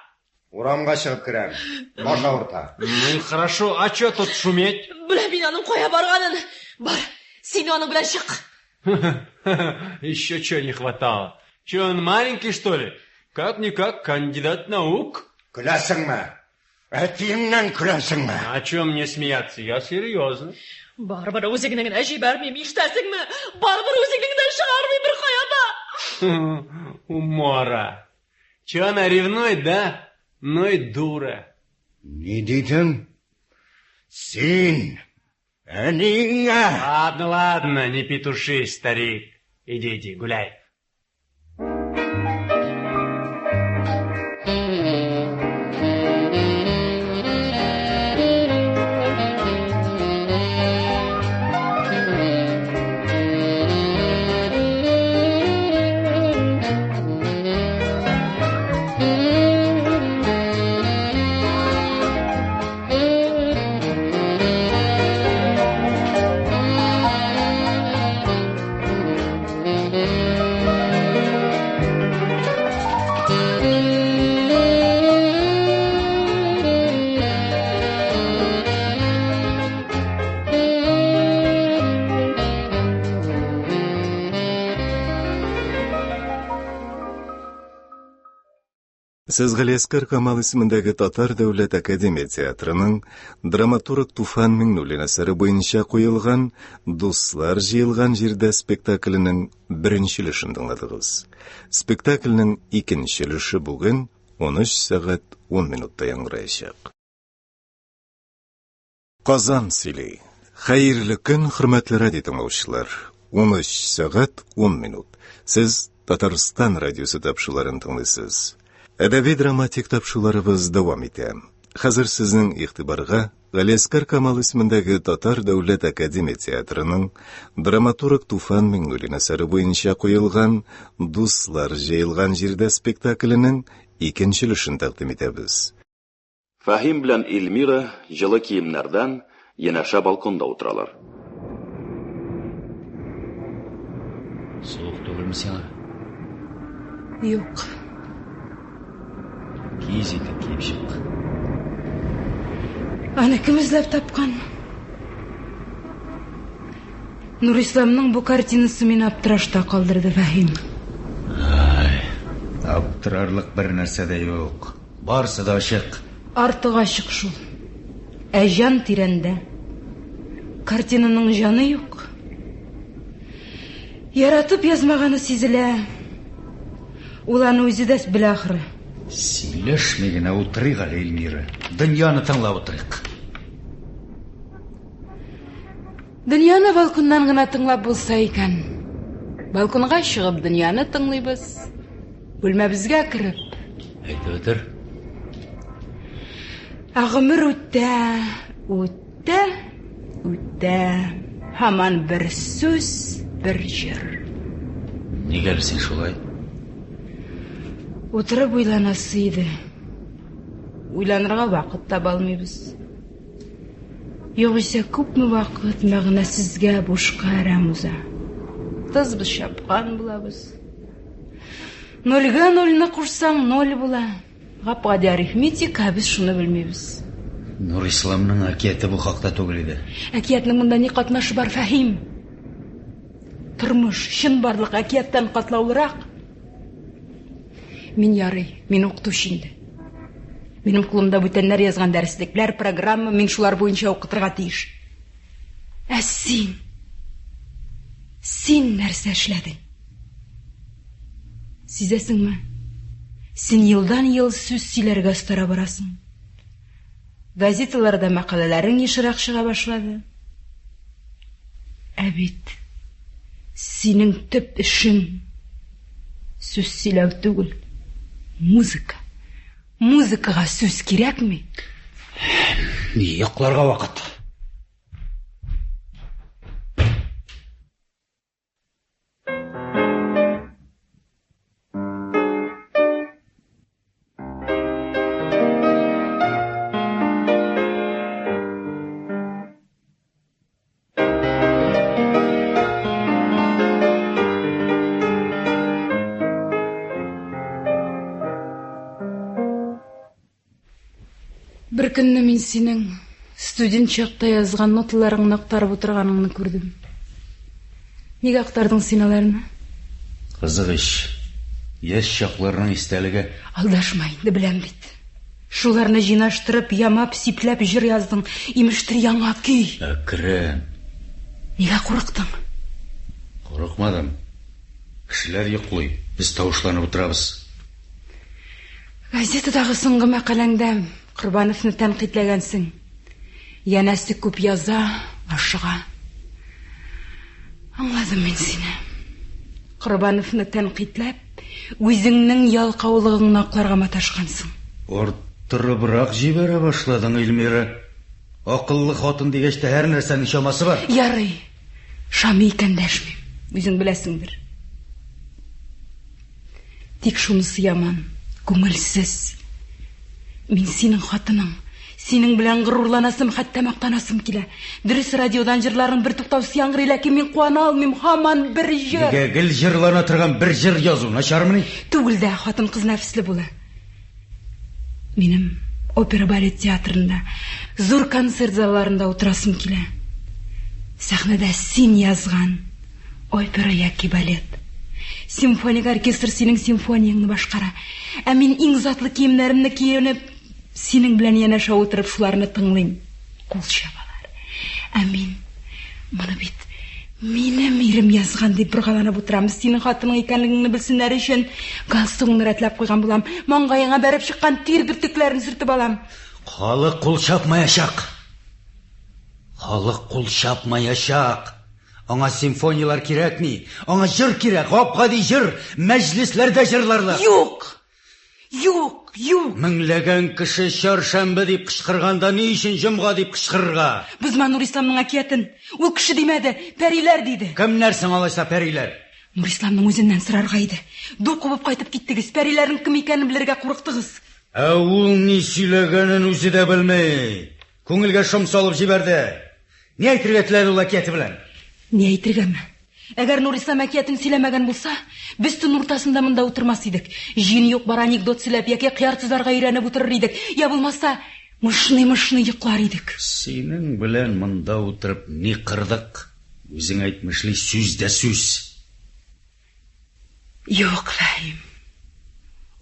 Урамга чыгып керәм. Баш авырта. Ну и хорошо, а че тут шуметь? Беләм мин аның кая барганын. Бар, син аның белән чык. Еще чего не хватало. Че, он маленький, что ли? Как-никак кандидат наук. Көләсеңме? Әтиеңнән көләсеңме? О чем мне смеяться? Я серьезно. Барыбер үзеңне генә җибәрмим, ишетәсеңме? Барыбер үзеңне генә чыгармыйм бер кая да. Умора. Че она ревнует, да? Ну и дура. Ни дидең? Син әниеңә... Ладно, ладно, не петушись, старик. Иди, иди, гуляй. Сез Галиәскар Камал исемендәге Татар дәүләт академия театрының драматург Туфан Миңнуллин әсәре буенча куелган Дуслар җыелган җирдә спектакленең беренче өлешен тыңладыгыз. Спектакльнең икенче өлеше бүген 13 сәгать 10 минутта яңгыраячак. Казан сөйли. Хәерле көн, хөрмәтле радио тыңлаучылар. 13 сәгать 10 минут. Сез Татарстан радиосы тапшыруларын тыңлыйсыз. Әдәби драматик тапшыруларыбыз дәвам итә. Хәзер сезнең игътибарга Галиәскар Камал исемендәге Татар дәүләт академия театрының драматург Туфан Миңнуллин әсәре буенча куелган Дуслар җыелган җирдә спектакленең икенче өлешен тәкъдим итәбез. Фәһим белән Эльмира җылы киемнәрдән, янәшә балконда утыралар. Суык түгелме сиңа? Юк. Киез итек киеп чык. Аны кем эзләп тапкан? Нурисламның бу картинасы мине аптырашта калдырды, Фәһим. Ай, аптырарлык бер нәрсә дә юк. Барысы да ачык. Артык ачык шул. Ә җан тирәндә. Картинаның җаны юк. Яратып язмаганы сизелә. Ул аны үзе дә белә ахры. Сөйләшми генә утырыйк әле, Эльмира. Дөньяны тыңлап утырыйк. Дөньяны балконнан гына тыңлап булса икән. Балконга чыгып дөньяны тыңлыйбыз. Бүлмәбезгә кереп. Әйтеп бетер. Ә гомер үтә, үтә, үтә. Һаман бер сүз, бер җыр. Нигә әле син шулай? Утырып уйланасы иде. Уйланырга вакыт таба алмыйбыз. Югыйсә күпме вакыт мәгънәсезгә бушка әрәм уза. Тыз-быз чапкан булабыз. Нольгә нольне кушсаң, ноль була. Гап-гади арифметика, ә без шуны белмибез. Нурисламның әкияте бу хакта түгел иде. Әкиятнең монда ни катнашы бар, Фәһим? Тормыш, чынбарлык әкияттән катлаулырак. Мин ярый, мин укытучы инде. Минем кулымда бүтәннәр язган дәреслекләр, программа, мин шулар буенча укытырга тиеш. Ә син? Син нәрсә эшләдең? Сизәсеңме? Син елдан-ел сүз сөйләргә остара барасың. Газеталарда мәкаләләрең ешрак чыга башлады. Ә бит синең төп эшең сүз сөйләү түгел, музыка. Музыкага сүз кирәкми. Йокларга вакыт. Бер көнне мин синең студент чакта язган ноталарыңны актарып утырганыңны күрдем. Нигә актардың син аларны? Кызык ич. Яшь чакларның истәлеге. Алдашма инде, беләм бит. Шуларны җыйнаштырып, ямап, сипләп җыр яздың. Имештер яңа көй. Әкрен. Нигә курыктың? Курыкмадым. Кешеләр йоклый, без тавышланып утырабыз. Газетадагы соңгы мәкаләңдә Корбановны тәнкыйтьләгәнсең. Янәсе күп яза, ашыга. Аңладым мин сине. Корбановны тәнкыйтьләп, үзеңнең ялкаулыгыңны акларга маташкансың. Арттырыбрак җибәрә башладың, Эльмира. Акыллы хатын дигәч тә һәр нәрсәнең чамасы бар. Ярый. Шами икән дәшмим. Үзең беләсеңдер. Тик шунысы яман, күңелсез. Мин синең хатының. Синең белән горурланасым, хәтта мактанасым килә. Дөрес, радиодан җырларың бертуктаусыз яңгырый, ләкин мин куана алмыйм, һаман бер җыр. Нигә гел җырлана торган бер җыр язу начармыни? Түгел дә, хатын-кыз нәфесле була. Минем опера-балет театрында, зур концерт залларында утырасым килә. Сәхнәдә син язган опера яки балет. Симфоник оркестр синең симфонияңне башкара. Ә мин иң затлы киемнәремне киенеп, синең белән янәшә утырып шуларны тыңлыйм. Кул чабалар. Ә мин моны бит минем ирем язган дип боргаланып утырам. Синең хатының икәнлегеңне белсеннәр өчен галстугыңны рәтләп куйган булам. Маңгаеңа бәреп чыккан тир бөртекләрен сөртеп алам. Халык кул чапмаячак. Халык кул чапмаячак. Аңа симфонияләр кирәкми. Аңа җыр кирәк, гап-гади җыр, мәҗлесләрдә җырларлык. Юк! Юк, юк! Меңләгән кеше чәршәмбе дип кычкырганда ни өчен җомга дип кычкырырга? Бозма Нурисламның әкиятен. Ул кеше димәде, пәриләр диде. Кемнәр соң алайса пәриләр? Нурисламның үзеннән сорарга иде. Ду кубып кайтып киттегез, пәриләрнең кем икәнен белергә курыктыгыз. Ә ул ни сөйләгәнен үзе дә белми. Күңелгә шом салып җибәрде. Ни әйтергә теләде ул әкияте белән? Ни әйтергәме? Әгәр Нурислам әкиятен сөйләмәгән булса, без төн уртасында монда утырмас идек. Җыен юк бар анекдот сөйләп яки кыяр тозларга өйрәнеп утырыр идек. Я булмаса, мышный-мышный йоклар идек. Синең белән монда утырып ни кырдык? Үзең әйтмешли, сүз дә сүз. Юк, Фәһим.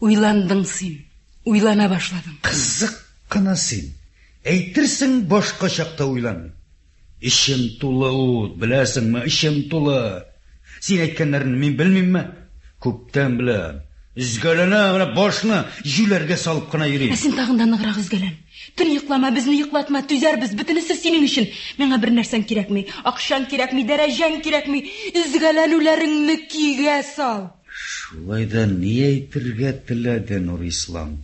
Уйландың син. Уйлана башладың. Кызык кына син. Әйтерсең, башка чакта уйланмыйм. Эчем тулы ут, беләсеңме, эчем тулы. Син әйткәннәрне мин белмимме? Күптән беләм. Өзгәләнә генә башны җүләргә салып кына йөрим. Ә син тагын да ныграк өзгәлән. Төн йоклама, безне йоклатма, түзәрбез, бөтенесе синең өчен. Миңа бер нәрсәң кирәкми, акчаң кирәкми, дәрәҗәң кирәкми. Өзгәләнүләреңне көйгә сал. Шулай да ни әйтергә теләде Нурислам?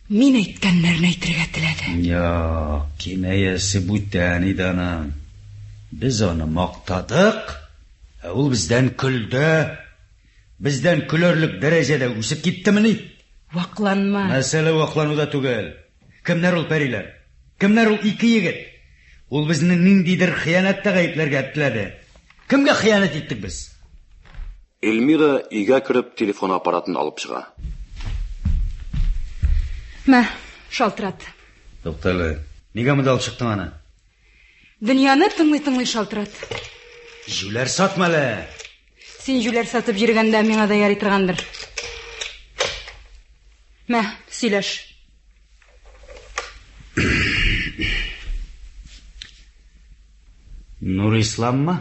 Мин әйткәннәрне әйтергә теләде. Юк, кинаясе бүтән иде аның. Без аны мактадык, ә ул бездән көлде. Бездән көләрлек дәрәҗәдә үсеп киттемени? Вакланма. Мәсьәлә ваклануда түгел. Кемнәр ул пәриләр? Кемнәр ул ике егет? Ул безне ниндидер хыянәттә гаепләргә теләде. Кемгә хыянәт иттек без? Эльмира өйгә кереп телефон аппаратын алып чыга. Мә, шалтырат. Туктале, нигә монда алып чыктың аны? Дөньяны тыңлый-тыңлый шалтырат. Җүләр сатма әле. Син җүләр сатып йөргәндә миңа да ярый торгандыр. Мә, сөйләш. Нурисламмы?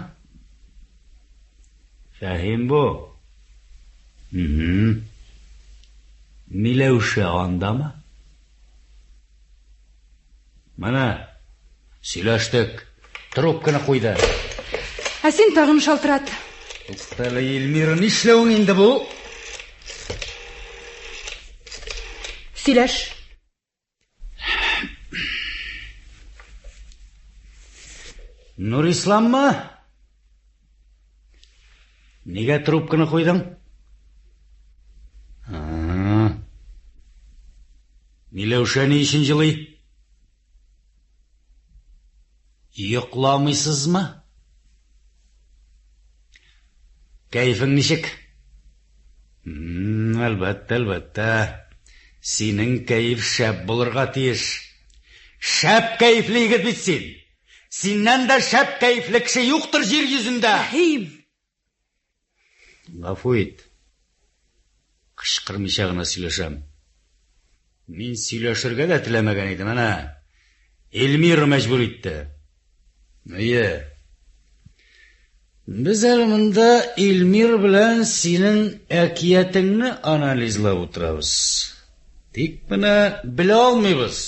Фәһим бу. Угу. Миләүшә андамы? Менә, сөйләштек. Трубканы куйды. Ә син тагын шалтырат. Туктале, Эльмира, нишләвең инде бу? Сөйләш. Нурисламмы? Нигә трубканы куйдың? Миләүшә ни өчен җылый? Йокламыйсызмы? Кәефең ничек? Әлбәттә, әлбәттә. Синең кәеф шәп булырга тиеш. Шәп кәефле егет бит син. Синнән дә шәп кәефле кеше юктыр җир йөзендә. Фәһим! Гафу ит. Кычкырмыйча гына сөйләшәм. Мин сөйләшергә дә теләмәгән идем, әнә. Эльмира мәҗбүр итте. Әйе. Без әле монда Эльмира белән синең әкиятеңне анализлап утырабыз. Тик менә белә алмыйбыз.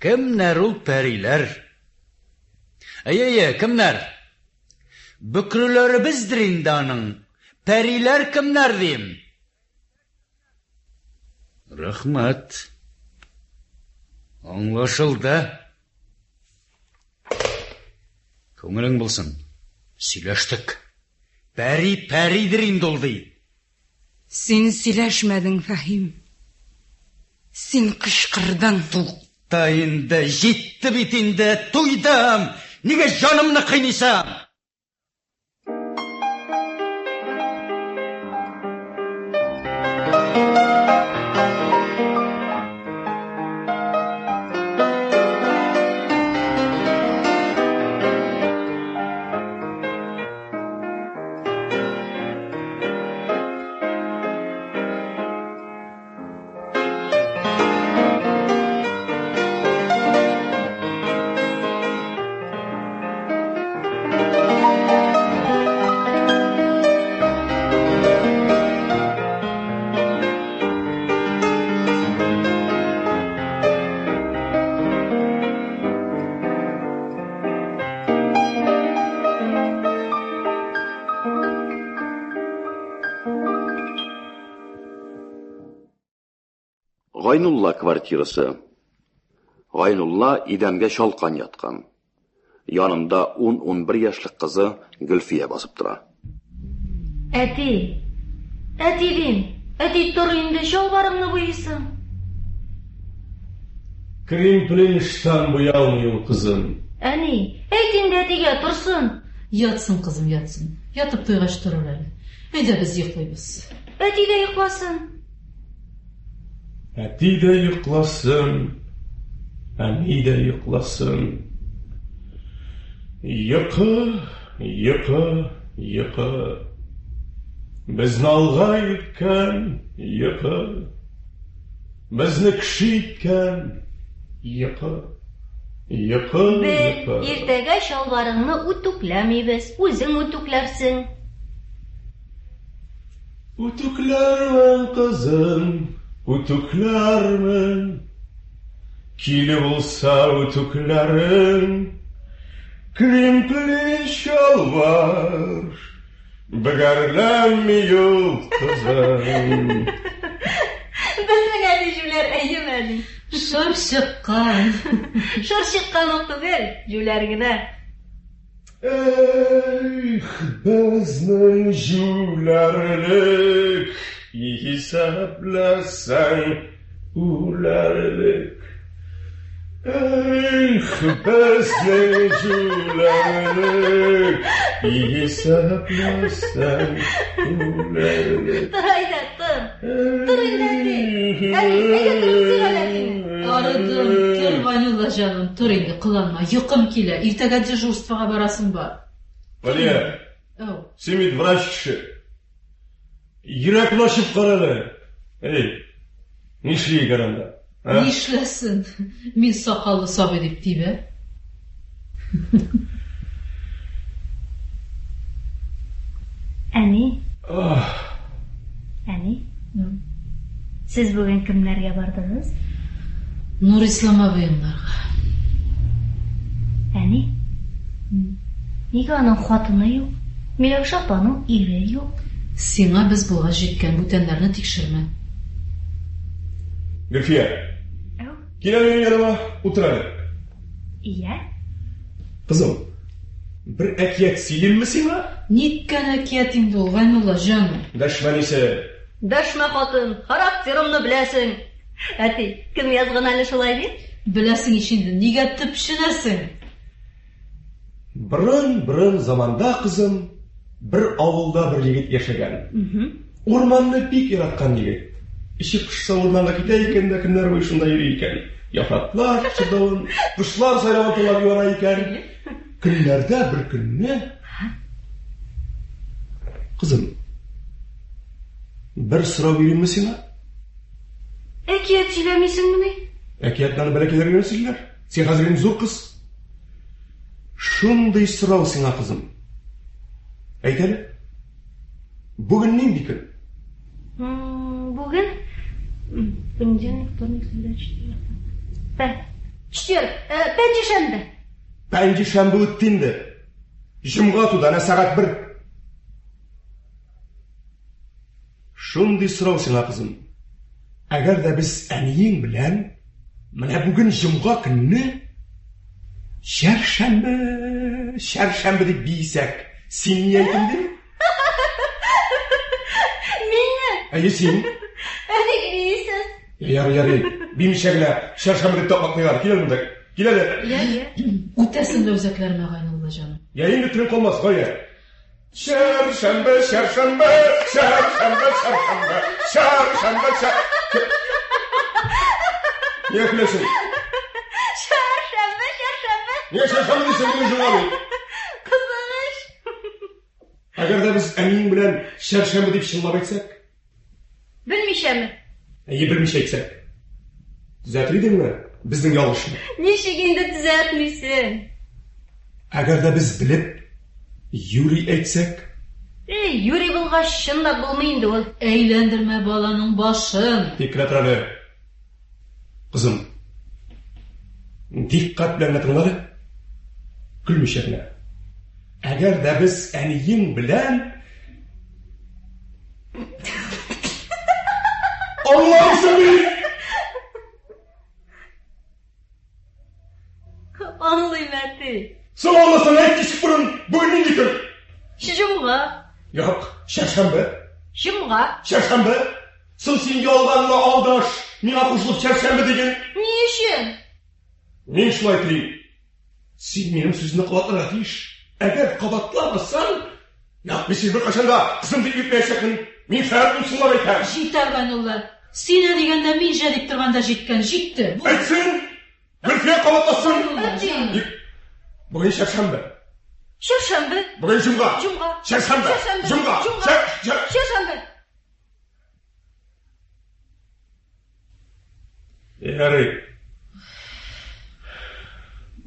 Кемнәр ул пәриләр? Әйе, әйе, кемнәр? Бөкреләребездер инде аның. Пәриләр кемнәр дим? Рәхмәт. Аңлашылды. Күңелең булсын. Сөйләштек. Пәри пәридер инде ул ди. Син сөйләшмәдең, Фәһим. Син кычкырдың. Тукта инде, җитте бит инде, туйдым. Нигә җанымны кыйныйсың? Гайнулла квартирасы. Гайнулла идәнгә чалкан яткан. Янында ун-унбер яшьлек кызы Гөлфия басып тора. Әти! Әти дим! Әти, тор инде, чалбарыңны буйыйсың. Кримплин штан буялмый ул, кызым. Әни, әйт инде әтигә, торсын. Ятсын, кызым, ятсын. Ятып туйгач торыр әле. Әйдә, без йоклыйбыз. Әти дә йокласын. Әти дә йокласын, әни дә йокласын. Йокы, йокы, йокы. Безне алга йөрткән йокы. Безне кеше иткән йокы. Йокы, Бел, йокы. иртәгә чалбарыңны үтүкләмибез, үзең үтүкләрсең. Үтүкләрмен, кызым, үтүкләрмен. Киле булса үтүкләрең, Кримплин чалбар, бөгәрләнми ул, кызым. Безнең әни җүләр, әйеме, әни? Шыр чыккан. Шыр чыккан ук түгел, җүләр генә. Эх, безнең җүләрлек, исәпләсәң, үләрлек. Эх, безнең җүләрлек, исәпләсәң, үләрлек. Тор әйдә, тор. Тор инде, әти. Әни, әйдә торгызыйк әле әтине. Арыдым, тор, Гайнулла җаным, тор инде, кыланма. Йокым килә, иртәгә дежурствога барасым бар. Галия, Әү. син бит врач кеше. Йөрәкне ачып кара әле. Эй, нишли икән анда? А? Нишләсен? Мин сакаллы сабый дип тибә. Әни. Әни. Сез бүген кемнәргә бардыгыз? Нурислам абыеңнарга. Әни. Нигә аның хатыны юк? Миләүшә апаның ире юк. Сиңа без булгач җиткән, бүтәннәрне тикшермә. Гөлфия. Кил әле минем яныма, утыр әле. Иә? Кызым, бер әкият сөйлимме сиңа? Ниткән әкият инде ул, Гайнулла җаным? Дәшмә, әнисе. Дәшмә, хатын, характерымны беләсең. Әти, кем язган әле шулай дип? Беләсең ич инде, нигә төпченәсең? Борын-борын заманда, кызым, бер авылда бер егет яшәгән. Урманны бик яраткан егет. Эче пошса урманга китә икән дә көннәр буе шунда йөри икән. Яфраклар чырдавын, кошлар сайравын тыңлап юана икән. Көннәрдә бер көнне Кызым, бер сорау биримме сиңа? Әкият сөйләмисеңмени? Әкиятне аны бәләкәйләр генә сөйлиләр. Син хәзер инде зур кыз. Шундый сорау сиңа, кызым. Әйт әле. Бүген нинди көн? Бүген понедельник, вторник, среда, четверг. Пә. Четверг, пәнҗешәмбе. Пәнҗешәмбе үтте инде. Җомга туды, әнә сәгать бер. Шундый сорау сиңа, кызым. Әгәр дә без әниең белән менә бүген җомга көнне чәршәмбе, чәршәмбе дип биесәк, син ни әйтер идең? Минме? Әйе, син. Ә ник бийсез? Ярый, ярый. Бимичә генә чәршәмбе дип такмаклыйлар. Кил әле монда. Кил әле. Я, я. Үтәсең дә үзәкләремә, Гайнулла җаным. Я инде телең калмас, Гая. Чәршәмбе, чәршәмбе, чәршәмбе, чәршәмбе, чәршәмбе, чәр... Нигә көләсең? Чәршәмбе, чәршәмбе. Нигә чәршәмбе дисең, бүген җомга бит. Кызыгыш. Әгәр дә без әниең белән чәршәмбе дип чынлап әйтсәк? Белмичәме? Әйе, белмичә әйтсәк. Төзәтер идеңме безнең ялгышны? Ничек инде төзәтмисең? Әгәр дә без белеп, юри әйтсәк? Эй, юри булгач, чынлап булмый инде ул. Әйләндермә баланың башын. Тик кенә тор әле. Кызым, дикъкать белән генә тыңла әле. Көлмичә генә. Әгәр дә без әниең белән Аңламыйсың бит! Аңлыйм, әти. Соң аңласаң, әйт кичекборын, бүген нинди көн? Җомга. Юк, чәршәмбе. Җомга. Чәршәмбе. Соң син ялганма, алдаш, миңа кушылып чәршәмбе диген. Ни өчен? Мин шулай телим. Син минем сүзне кабатларга тиеш. Әгәр кабатламасаң, юк, мин сине беркайчан да кызым дип йөртмәячәкмен. Мин шәһәр булсынлап әйтәм. Җитәр, Гайнулла. Син ә дигәндә, мин җә дип торганда җиткән, җитте. Әйтсен! Гөлфия кабатласын! Әти! Бүген чәршәмбе. Чәршәмбе. Бүген җомга. Җомга. Чәршәмбе. Чәршәмбе. Җомга. Җомга. Чәр- Чәршәмбе. Ярый.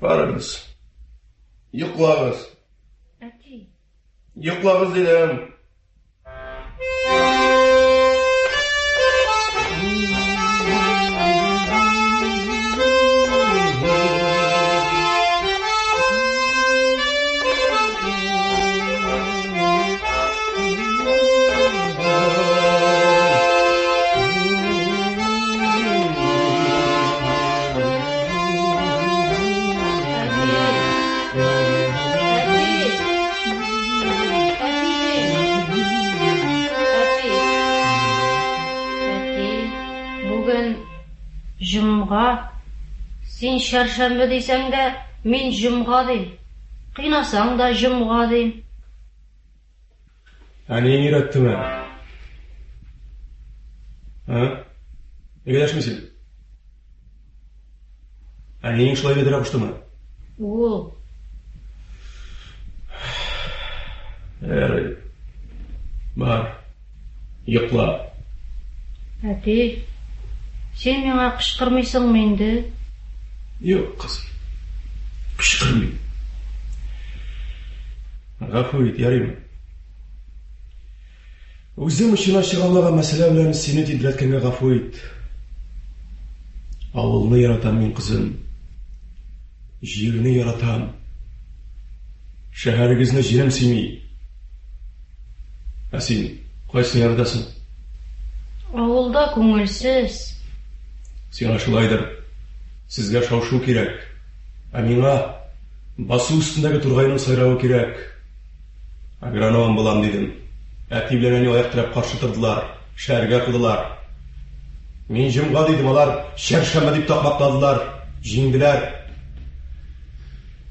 Барыгыз. Йоклагыз. Әти. Йоклагыз дидем. Әти, бүген җомга. Син чәршәмбе дисәң дә, мин җомга дим. Кыйнасаң да җомга дим. Әниең өйрәттеме? А? Нигә дәшмисең? Әниең шулай өйрәтергә куштымы? Ул. Ярый. Бар. Йокла. Әти, син миңа кычкырмыйсыңмы инде? Юк, кызым. Кычкырмыйм. Гафу ит, ярыймы? Үзем очына чыга алмаган мәсьәлә белән сине тинтерәткәнгә гафу ит. Авылны яратам мин, кызым. Җирне яратам. Шәһәрегезне җирем сөйми. Ә син кайсын яратасың? Авылда күңелсез. Сиңа шулайдыр. Сезгә шау-шу кирәк. Ә миңа басу өстендәге тургайның сайравы кирәк. Агроном булам дидем. Әти белән әни аяк терәп каршы тордылар, шәһәргә кудылар. Мин җомга дидем, алар чәршәмбе дип такмакладылар, җиңделәр.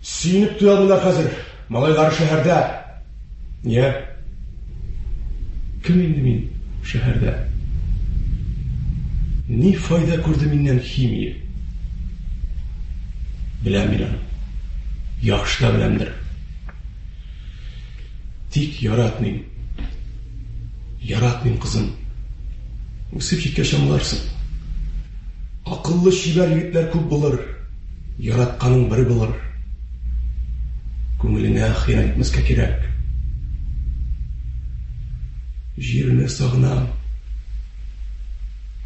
Сөенеп туя алмыйлар хәзер. Малайлары шәһәрдә. Нигә? Кем инде мин шәһәрдә? Ни файда күрде миннән химия? Беләм мин аны. Яхшы да беләмдер. Тик яратмыйм. Яратмыйм, кызым. Үсеп җиткәч аңларсың. Акыллы чибәр егетләр күп булыр, яратканың бер булыр. Күңелеңә хыянәт итмәскә кирәк. Җирне сагынам.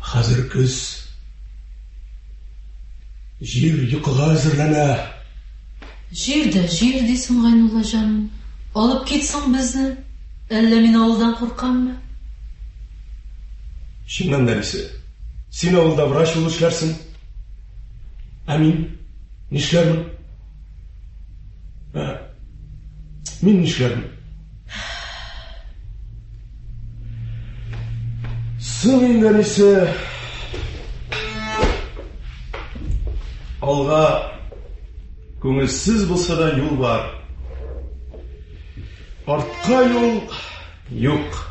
Хәзер көз. Җир йокыга әзерләнә. Җир дә җир дисең, Гайнулла җаным. Алып кит соң безне. Әллә мин авылдан куркаммы? Чыннан да, әнисе, син авылда врач булып эшләрсең. Ә мин нишләрмен? Ә, мин нишләрмен? Соң инде, әнисе, алга күңелсез булса да юл бар. Артка юл юк.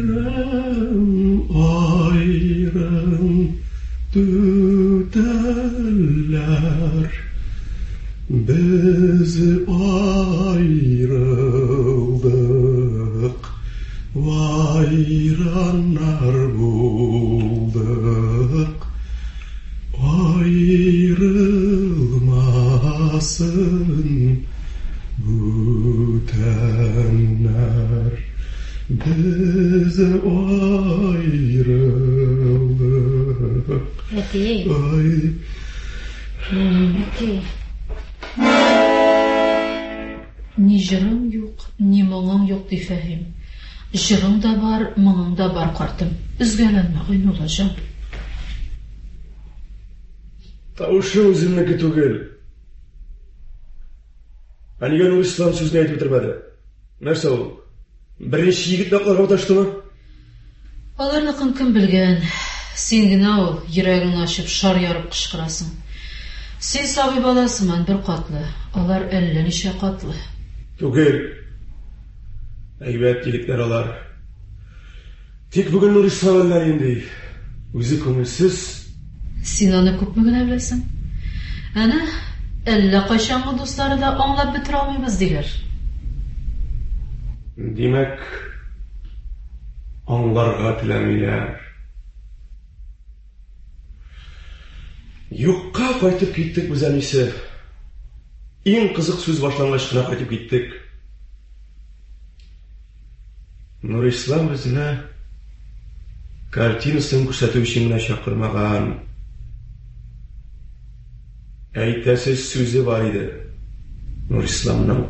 Айрым, айрым түтәлләр, без айрылдык, вайраннар булдык. Аерылмасын бүтәннәр, без аерылдык. Әти. Ай. Әти. Ни җырың юк, ни моңың юк, ди Фәһим. Җырың да бар, моңың да бар, картым. Өзгәләнмә, Гайнулла җан. Тавышы үземнеке түгел. Ә нигә Нурислам сүзен әйтеп бетермәде? Нәрсә ул? Беренче егетне акларга маташтымы? Аларныкын кем белгән? Син генә ул, йөрәгеңне ачып, шар ярып кычкырасың. Син сабый бала сыман бер катлы, алар әллә ничә катлы. Түгел. Әйбәт егетләр алар. Тик бүген Нурислам әллә нинди. Үзе күңелсез. Син аны күпме генә беләсең? Әнә, әллә кайчангы дуслары да аңлап бетерә алмыйбыз, диләр. Димәк, аңларга теләмиләр. Юкка кайтып киттек без, әнисе. Иң кызык сүз башлангач кына кайтып киттек. Нурислам безне картинасын күрсәтү өчен генә чакырмаган. Әйтәсе сүзе бар иде Нурисламның.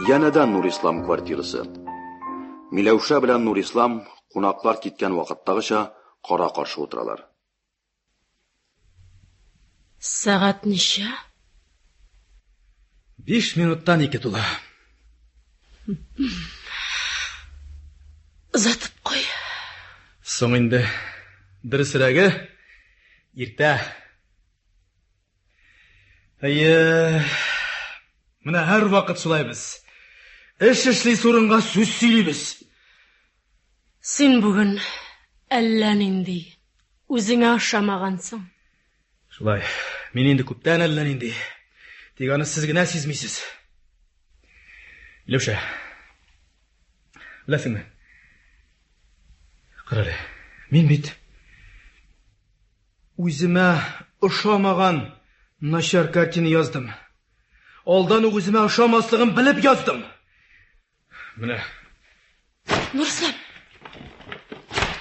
Янәдән Нурислам квартирасы. Миләүшә белән Нурислам кунаклар киткән вакыттагыча кара-каршы утыралар. Сәгать ничә? 1:55 тула. Озатып куй. Соң инде. Дөресрәге, иртә. Әйе, менә һәрвакыт шулай без. Эш эшлисе урынга сүз сөйлибез. Син бүген әллә нинди, үзеңә ошамагансың. Шулай, мин инде күптән әллә нинди. Тик аны сез генә сизмисез. Ләүшә, беләсеңме? Кара әле, мин бит үземә ошамаган начар картина яздым. Алдан ук үземә ошамаслыгын белеп яздым. Менә. Нурислам!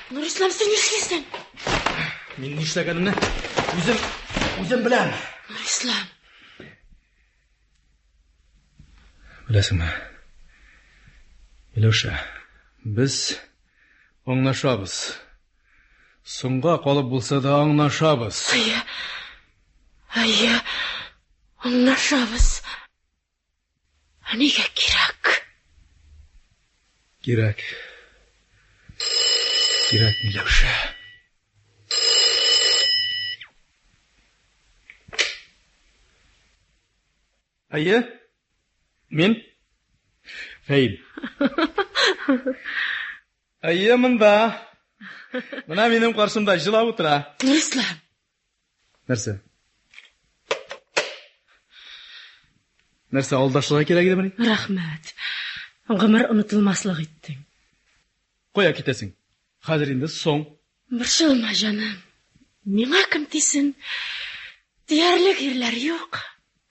Нурислам, син нишлисең? Мин нишләгәнемне үзем, үзем беләм. Нурислам. Беләсеңме, Миләүшә, без аңлашабыз. Соңга калып булса да аңлашабыз. Әйе, әйе, аңлашабыз. Ә нигә кирәк? Кирәк. Кирәк, Миләүшә. Әйе, мин Фәим. Әйе, монда. Менә минем каршымда җылап утыра. Нурислам. Нәрсә? Нәрсә, алдашырга кирәк идемени? Рәхмәт. Гомер онытылмаслык иттең. Кая китәсең? Хәзер инде соң. Борчылма, җаным. Миңа кем тисен? Диярлек ирләр юк.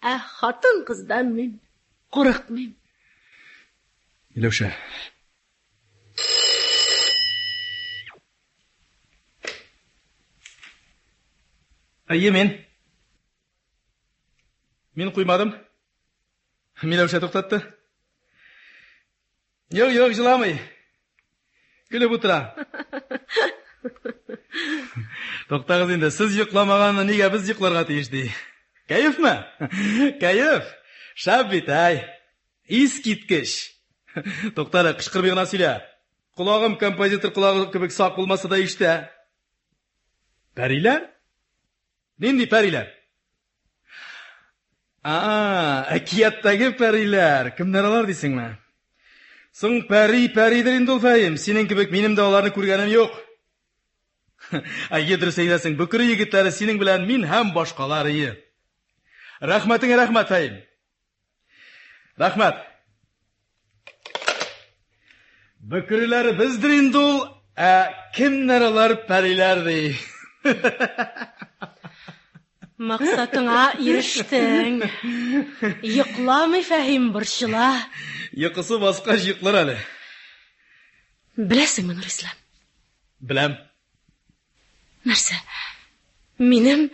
Ә хатын-кыздан мин курыкмыйм. Миләүшә. Әйе, мин. Мин куймадым. Миләүшә туктатты. Юк, юк, җыламый. Көлеп утыра. Туктагыз инде, сез йокламаганны нигә без йокларга тиеш ди? Кәефме? Кәеф. Шәп бит, әй. Искиткеч. Тукта әле, кычкырмый гына сөйлә. Колагым композитор колагы кебек сак булмаса да ишетә. Пәриләр? Нинди пәриләр? А, әкияттәге пәриләр. Кемнәр алар дисеңме? Соң пәри пәридер инде ул, Фәһим. Синең кебек минем дә аларны күргәнем юк. Әйе, дөрес әйтәсең. Бөкре егетләре синең белән мин һәм башкалар ие. Рәхмәтеңә рәхмәт, Фәһим. Рәхмәт. Бөкреләр бездер инде ул, ә кемнәр алар пәриләр ди. Максатыңа ирештең. Йокламый Фәһим борчыла. Йокысы баскач йоклар әле. Беләсеңме, Нурислам? Беләм. Нәрсә? Минем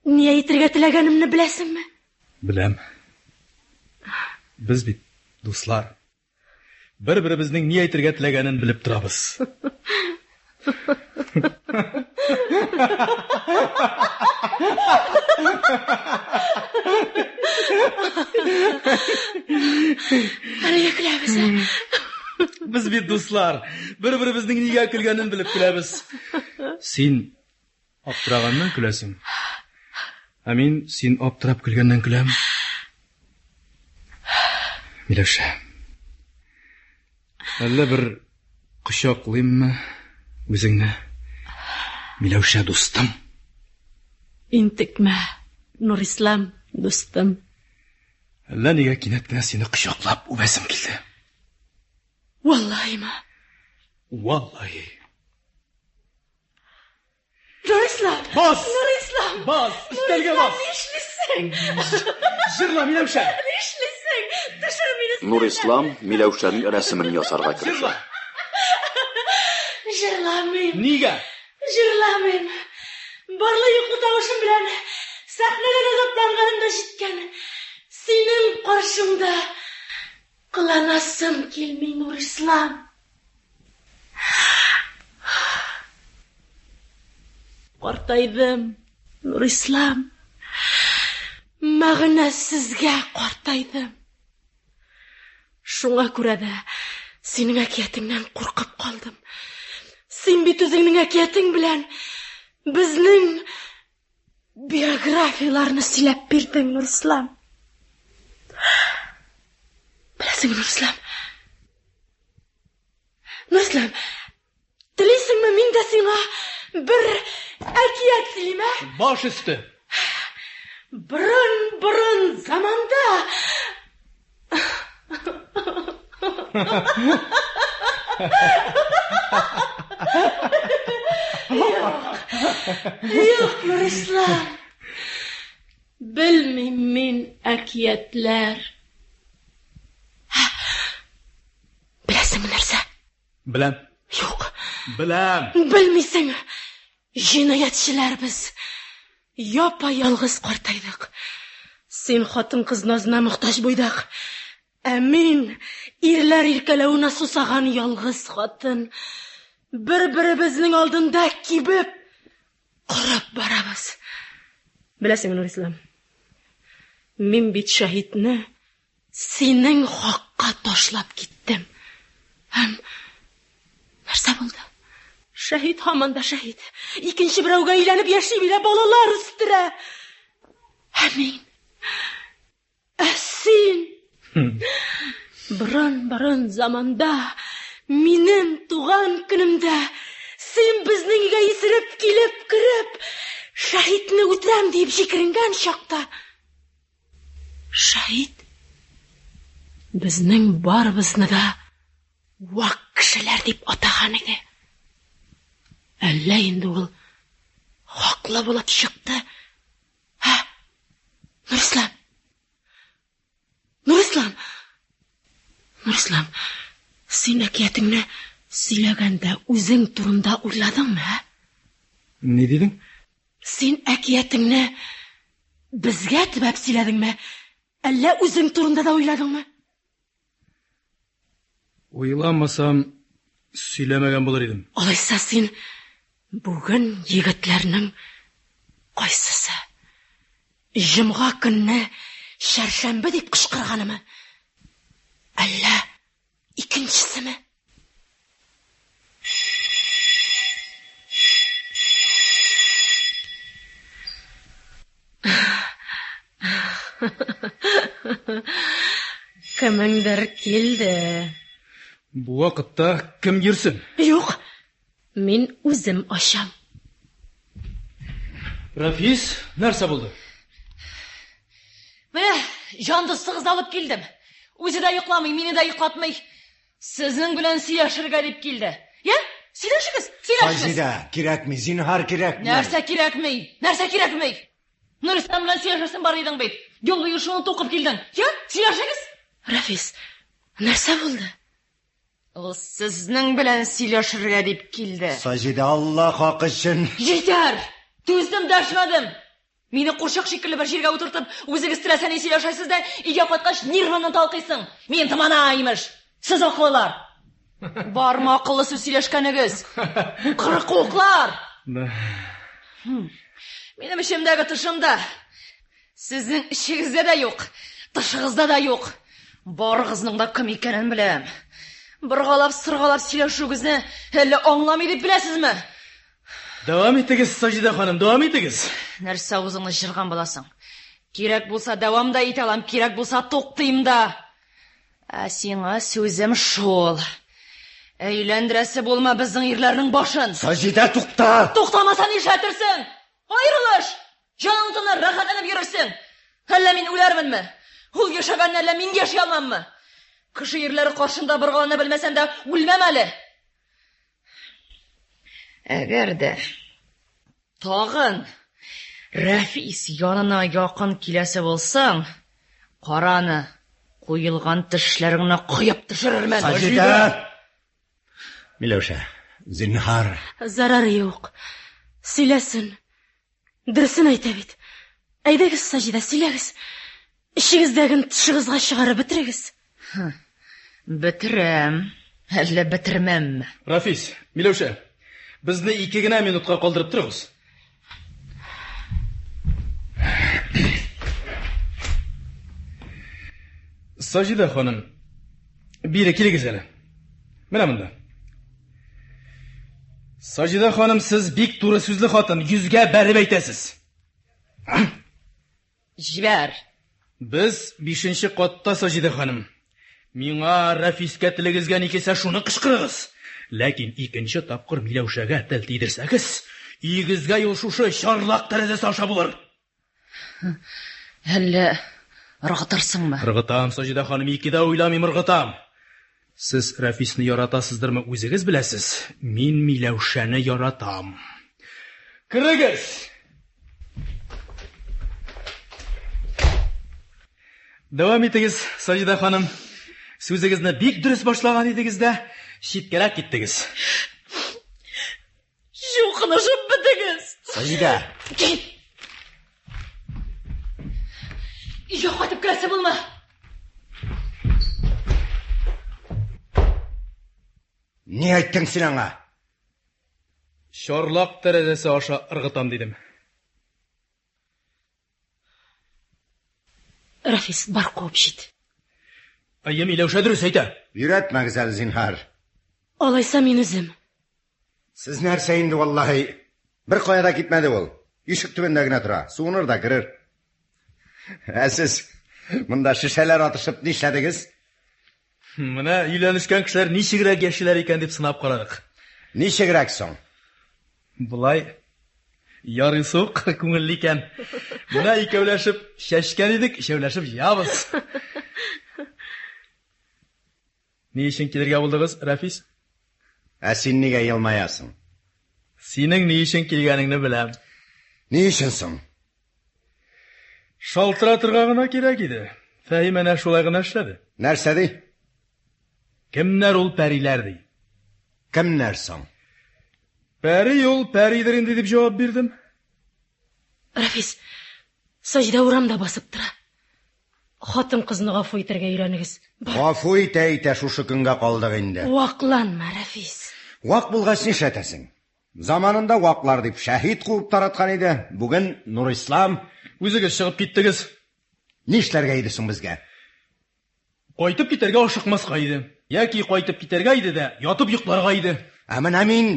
ни әйтергә теләгәнемне беләсеңме? Беләм. Без бит дуслар. Бер-беребезнең ни әйтергә теләгәнен белеп торабыз. Әлегә көләбез, ә? Без бит дуслар. Бер-беребезнең нигә көлгәнен белеп көләбез. Син аптыраганнан көләсең. Ә мин син аптырап көлгәннән көләм. Миләүшә. Әллә бер кочаклыйммы үзеңне? Миләүшә дустым. Интекмә, Нурислам дустым. Әллә нигә кинәт кенә сине кочаклап үбәсем килде. Валлаһимы? Валлаһи. Нурислам! Бас! Нурислам! Бас! Өстәлгә бас! Нишлисең? Җырла, Миләүшә! Нишлисең? Төшер мине! Нурислам Миләүшәнең рәсемен ясарга керешә. Җырламыйм. Нигә? Җырламыйм. Барлы-юклы тавышым белән сәхнәдән азапланганым да җиткән. Синең каршыңда кыланасым килми, Нурислам. Картайдым, Нурислам. Мәгънәсезгә картайдым. Шуңа күрә дә синең әкиятеңнән куркып калдым. Син бит үзеңнең әкиятең белән безнең биографияләрне сөйләп бирдең, Нурислам. Беләсеңме, Нурислам? Нурислам, телисеңме, мин дә сиңа бер әкият сөйлим, ә? Баш өсте. Борын-борын заманда Юк, юк, Нурислам. Белмим мин әкиятләр. Беләсеңме нәрсә? Беләм. Юк. Беләм. Белмисең. Җинаятьчеләр без. Япа-ялгыз картайдык. Син хатын-кыз назына мохтаҗ буйдак. Ә мин ирләр иркәләвенә сусаган ялгыз хатын. Бер-беребезнең алдында кибеп, корып барабыз. Беләсеңме, Нурислам, мин бит Шәһитне синең хакка ташлап киттем. Һәм нәрсә булды? Шәһит һаман да шәһит. Икенче берәүгә өйләнеп яши бирә, балалар үстерә. Ә мин? Ә син? Борын-борын заманда, минем туган көнемдә, син безнең өйгә исереп килеп кереп, Шәһитне үтерәм диеп җикеренгән чакта, Шәһит безнең барыбызны да вак кешеләр дип атаган иде. Әллә инде ул хаклы булып чыкты? Ә? Нурислам! Нурислам! Нурислам, син әкиятеңне сөйләгәндә үзең турында уйладыңмы, ә? Ни дидең? Син әкиятеңне безгә төбәп сөйләдеңме, әллә үзең турында да уйладыңмы? Уйламасам, сөйләмәгән булыр идем. Алайса син бүген егетләрнең кайсысы? Җомга көнне чәршәмбе дип кычкырганымы? Әллә икенчесеме? Кемеңдер килде. Бу вакытта кем йөрсен? Юк, мин үзем ачам. Рафис, нәрсә булды? Менә җан дустыгызны алып килдем. Үзе дә йокламый, мине дә йоклатмый. Сезнең белән сөйләшергә дип килде. Я, сөйләшегез, сөйләшегез. Саҗидә, кирәкми, зинһар кирәкми. Нәрсә кирәкми? Нәрсә кирәкми? Нурислам белән сөйләшәсең бар идең бит. Юл буе шуны тукып килдең. Я, сөйләшегез. Рафис, нәрсә булды? Ул сезнең белән сөйләшергә дип килде. Саҗидә, Алла хакы өчен. Җитәр! Түздем, дәшмәдем. Мине курчак шикелле бер җиргә утыртып, үзегез теләсә ни сөйләшәсез дә, өйгә кайткач нервыңны талкыйсың. Мин томана, имеш. Сез акыллылар. Бармы акыллы сүз сөйләшкәнегез? Кырыкуыклар! Минем эчемдәге тышымда. Сезнең эчегездә дә юк, тышыгызда да юк. Барыгызның да кем икәнен беләм. Боргалап, сыргалап сөйләшүегезне әллә аңламый дип беләсезме? Дәвам итегез, Саҗидә ханым, дәвам итегез. Нәрсә авызыңны җырган буласың? Кирәк булса дәвам да итә алам, кирәк булса туктыйм да. Ә сиңа сүзем шул. Әйләндерәсе булма безнең ирләрнең башын. Саҗидә, тукта! Туктамаса нишләтерсең? Аерылыш! Җаның тыныр, рәхәтләнеп йөрерсең. Әллә мин үләрменме? Ул яшәгәнне әллә мин яши алмаммы? Кеше ирләре каршында боргалана белмәсәм дә үлмәм әле. Әгәр дә тагын Рәфис янына якын киләсе булсаң, кара аны, куелган тешләреңне коеп төшерермен. Саҗидә! Миләүшә, зинһар. Зарары юк. Сөйләсен. Дөресен әйтә бит. Әйдәгез, Саҗидә, сөйләгез. Эчегездәген тышыгызга чыгарып бетерегез. Бетерәм. Әллә бетермәмме? Рафис, Миләүшә, безне ике генә минутка калдырып торыгыз. Саҗидә ханым, бире килегез әле. Менә монда. Саҗидә ханым, сез бик туры сүзле хатын, йөзгә бәреп әйтәсез. Җибәр. Без бишенче катта, Саҗидә ханым. Миңа Рәфискә телегезгә ни килсә, шуны кычкырыгыз. Ләкин икенче тапкыр Миләүшәгә тел тидерсәгез, өегезгә юл шушы чарлак тәрәзәсе аша булыр. Әллә ыргытырсыңмы? Ыргытам, Саҗидә ханым, ике дә уйламыйм, ыргытам. Сез Рәфисне яратасыздырмы, үзегез беләсез. Мин Миләүшәне яратам. Керегез! Дәвам итегез, Саҗидә ханым. Сүзегезне бик дөрес башлаган идегез дә, читкәрәк киттегез. Чукынышып бетегез! Саҗидә! Кит! Өйгә кайтып керәсе булма! Ни әйттең син аңа? Чарлак тәрәзәсе аша ыргытам дидем. Рафис, бар куып җит. Әйе, Миләүшә дөрес әйтә. Өйрәтмәгез әле, зинһар. Алайса мин үзем. Сез нәрсә инде, валлаһи? Бер кая да китмәде ул. Ишек төбендә генә тора. Суыныр да керер. Ә сез монда шешәләр атышып нишләдегез? Менә өйләнешкән кешеләр ничегрәк яшиләр икән дип сынап карадык. Ничегрәк соң? Болай ярыйсы ук күңелле икән. Менә икәүләшеп чәчкән идек, өчәүләшеп җыябыз. Ни өчен килергә булдыгыз, Рәфис? Ә син нигә елмаясың? Синең ни өчен килгәнеңне беләм. Ни өчен соң? Шалтыратырга гына кирәк иде. Фәһим әнә шулай гына эшләде. Нәрсә ди? Кемнәр ул пәриләр ди? Кемнәр соң? Пәри ул пәридер инде дип җавап бирдем. Рафис, Саҗидә урамда басып тора. Хатын-кызны гафу итәргә өйрәнегез. Бар. Гафу итә-итә шушы көнгә калдык инде. Вакланма, Рафис. Вак булгач нишләтәсең? Заманында ваклар дип шәһит куып тараткан иде. Бүген Нурислам. Үзегез чыгып киттегез. Нишләргә иде соң безгә? Кайтып китәргә ашыкмаска иде. Яки кайтып китәргә иде дә, ятып йокларга иде. Ә менә мин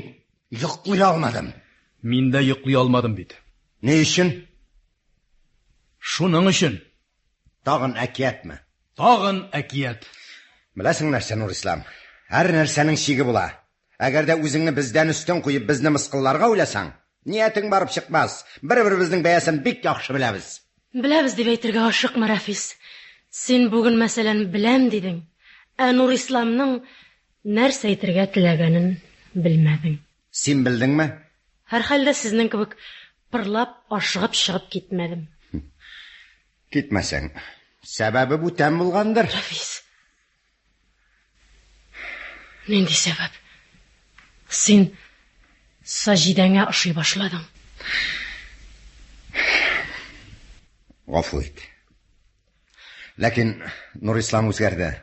йоклый алмадым. Мин дә йоклый алмадым бит. Ни өчен? Шуның өчен. Тагын әкиятме? Тагын әкият. Беләсең нәрсә, Нурислам? Һәр нәрсәнең чиге була. Әгәр дә үзеңне бездән өстен куеп безне мыскылларга уйласаң, ниятең барып чыкмас. Бер-беребезнең бәясен бик яхшы беләбез. Беләбез дип әйтергә ашыкма, Рафис. Син бүген, мәсәлән, беләм дидең, ә Нурисламның нәрсә әйтергә теләгәнен белмәдең. Син белдеңме? Һәрхәлдә сезнең кебек пырлап, ашыгып чыгып китмәдем. Китмәсәң, сәбәбе бүтән булгандыр. Рафис. Нинди сәбәп? Син Саҗидәңә ошый башладың. Гафу ит. Ләкин Нурислам үзгәрде.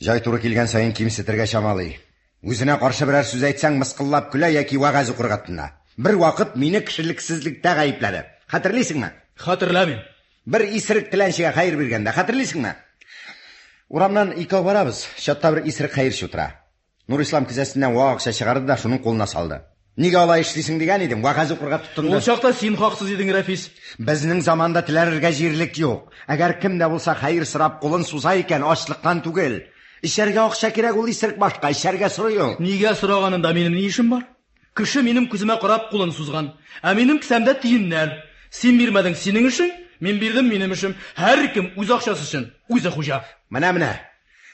Җай туры килгән саен кимсетергә чамалый. Үзенә каршы берәр сүз әйтсәң, мыскыллап көлә яки вәгазь укырга тотына. Бер вакыт мине кешелексезлектә гаепләде. Хәтерлисеңме? Хәтерләмим. Бер исерек теләнчегә хәер биргәндә, хәтерлисеңме? Урамнан икәү барабыз, чатта бер исерек хәерче утыра. Нурислам кесәсеннән вак акча чыгарды да шуның кулына салды. Нигә алай эшлисең дигән идем, вәгазь укырга тотынды. Ул чакта син хаксыз идең, Рәфис. Безнең заманда теләрергә җирлек юк. Әгәр кем дә булса хәер сорап кулын суза икән, ачлыктан түгел. Эчәргә акча кирәк ул исерек башка, эчәргә сорый ул. Нигә сораганында минем ни эшем бар? Кеше минем күземә карап кулын сузган. Ә минем кесәмдә тиеннәр. Син бирмәдең, синең эшең, мин бирдем, минем эшем. Һәркем үз акчасы өчен үзе хуҗа. Менә-менә.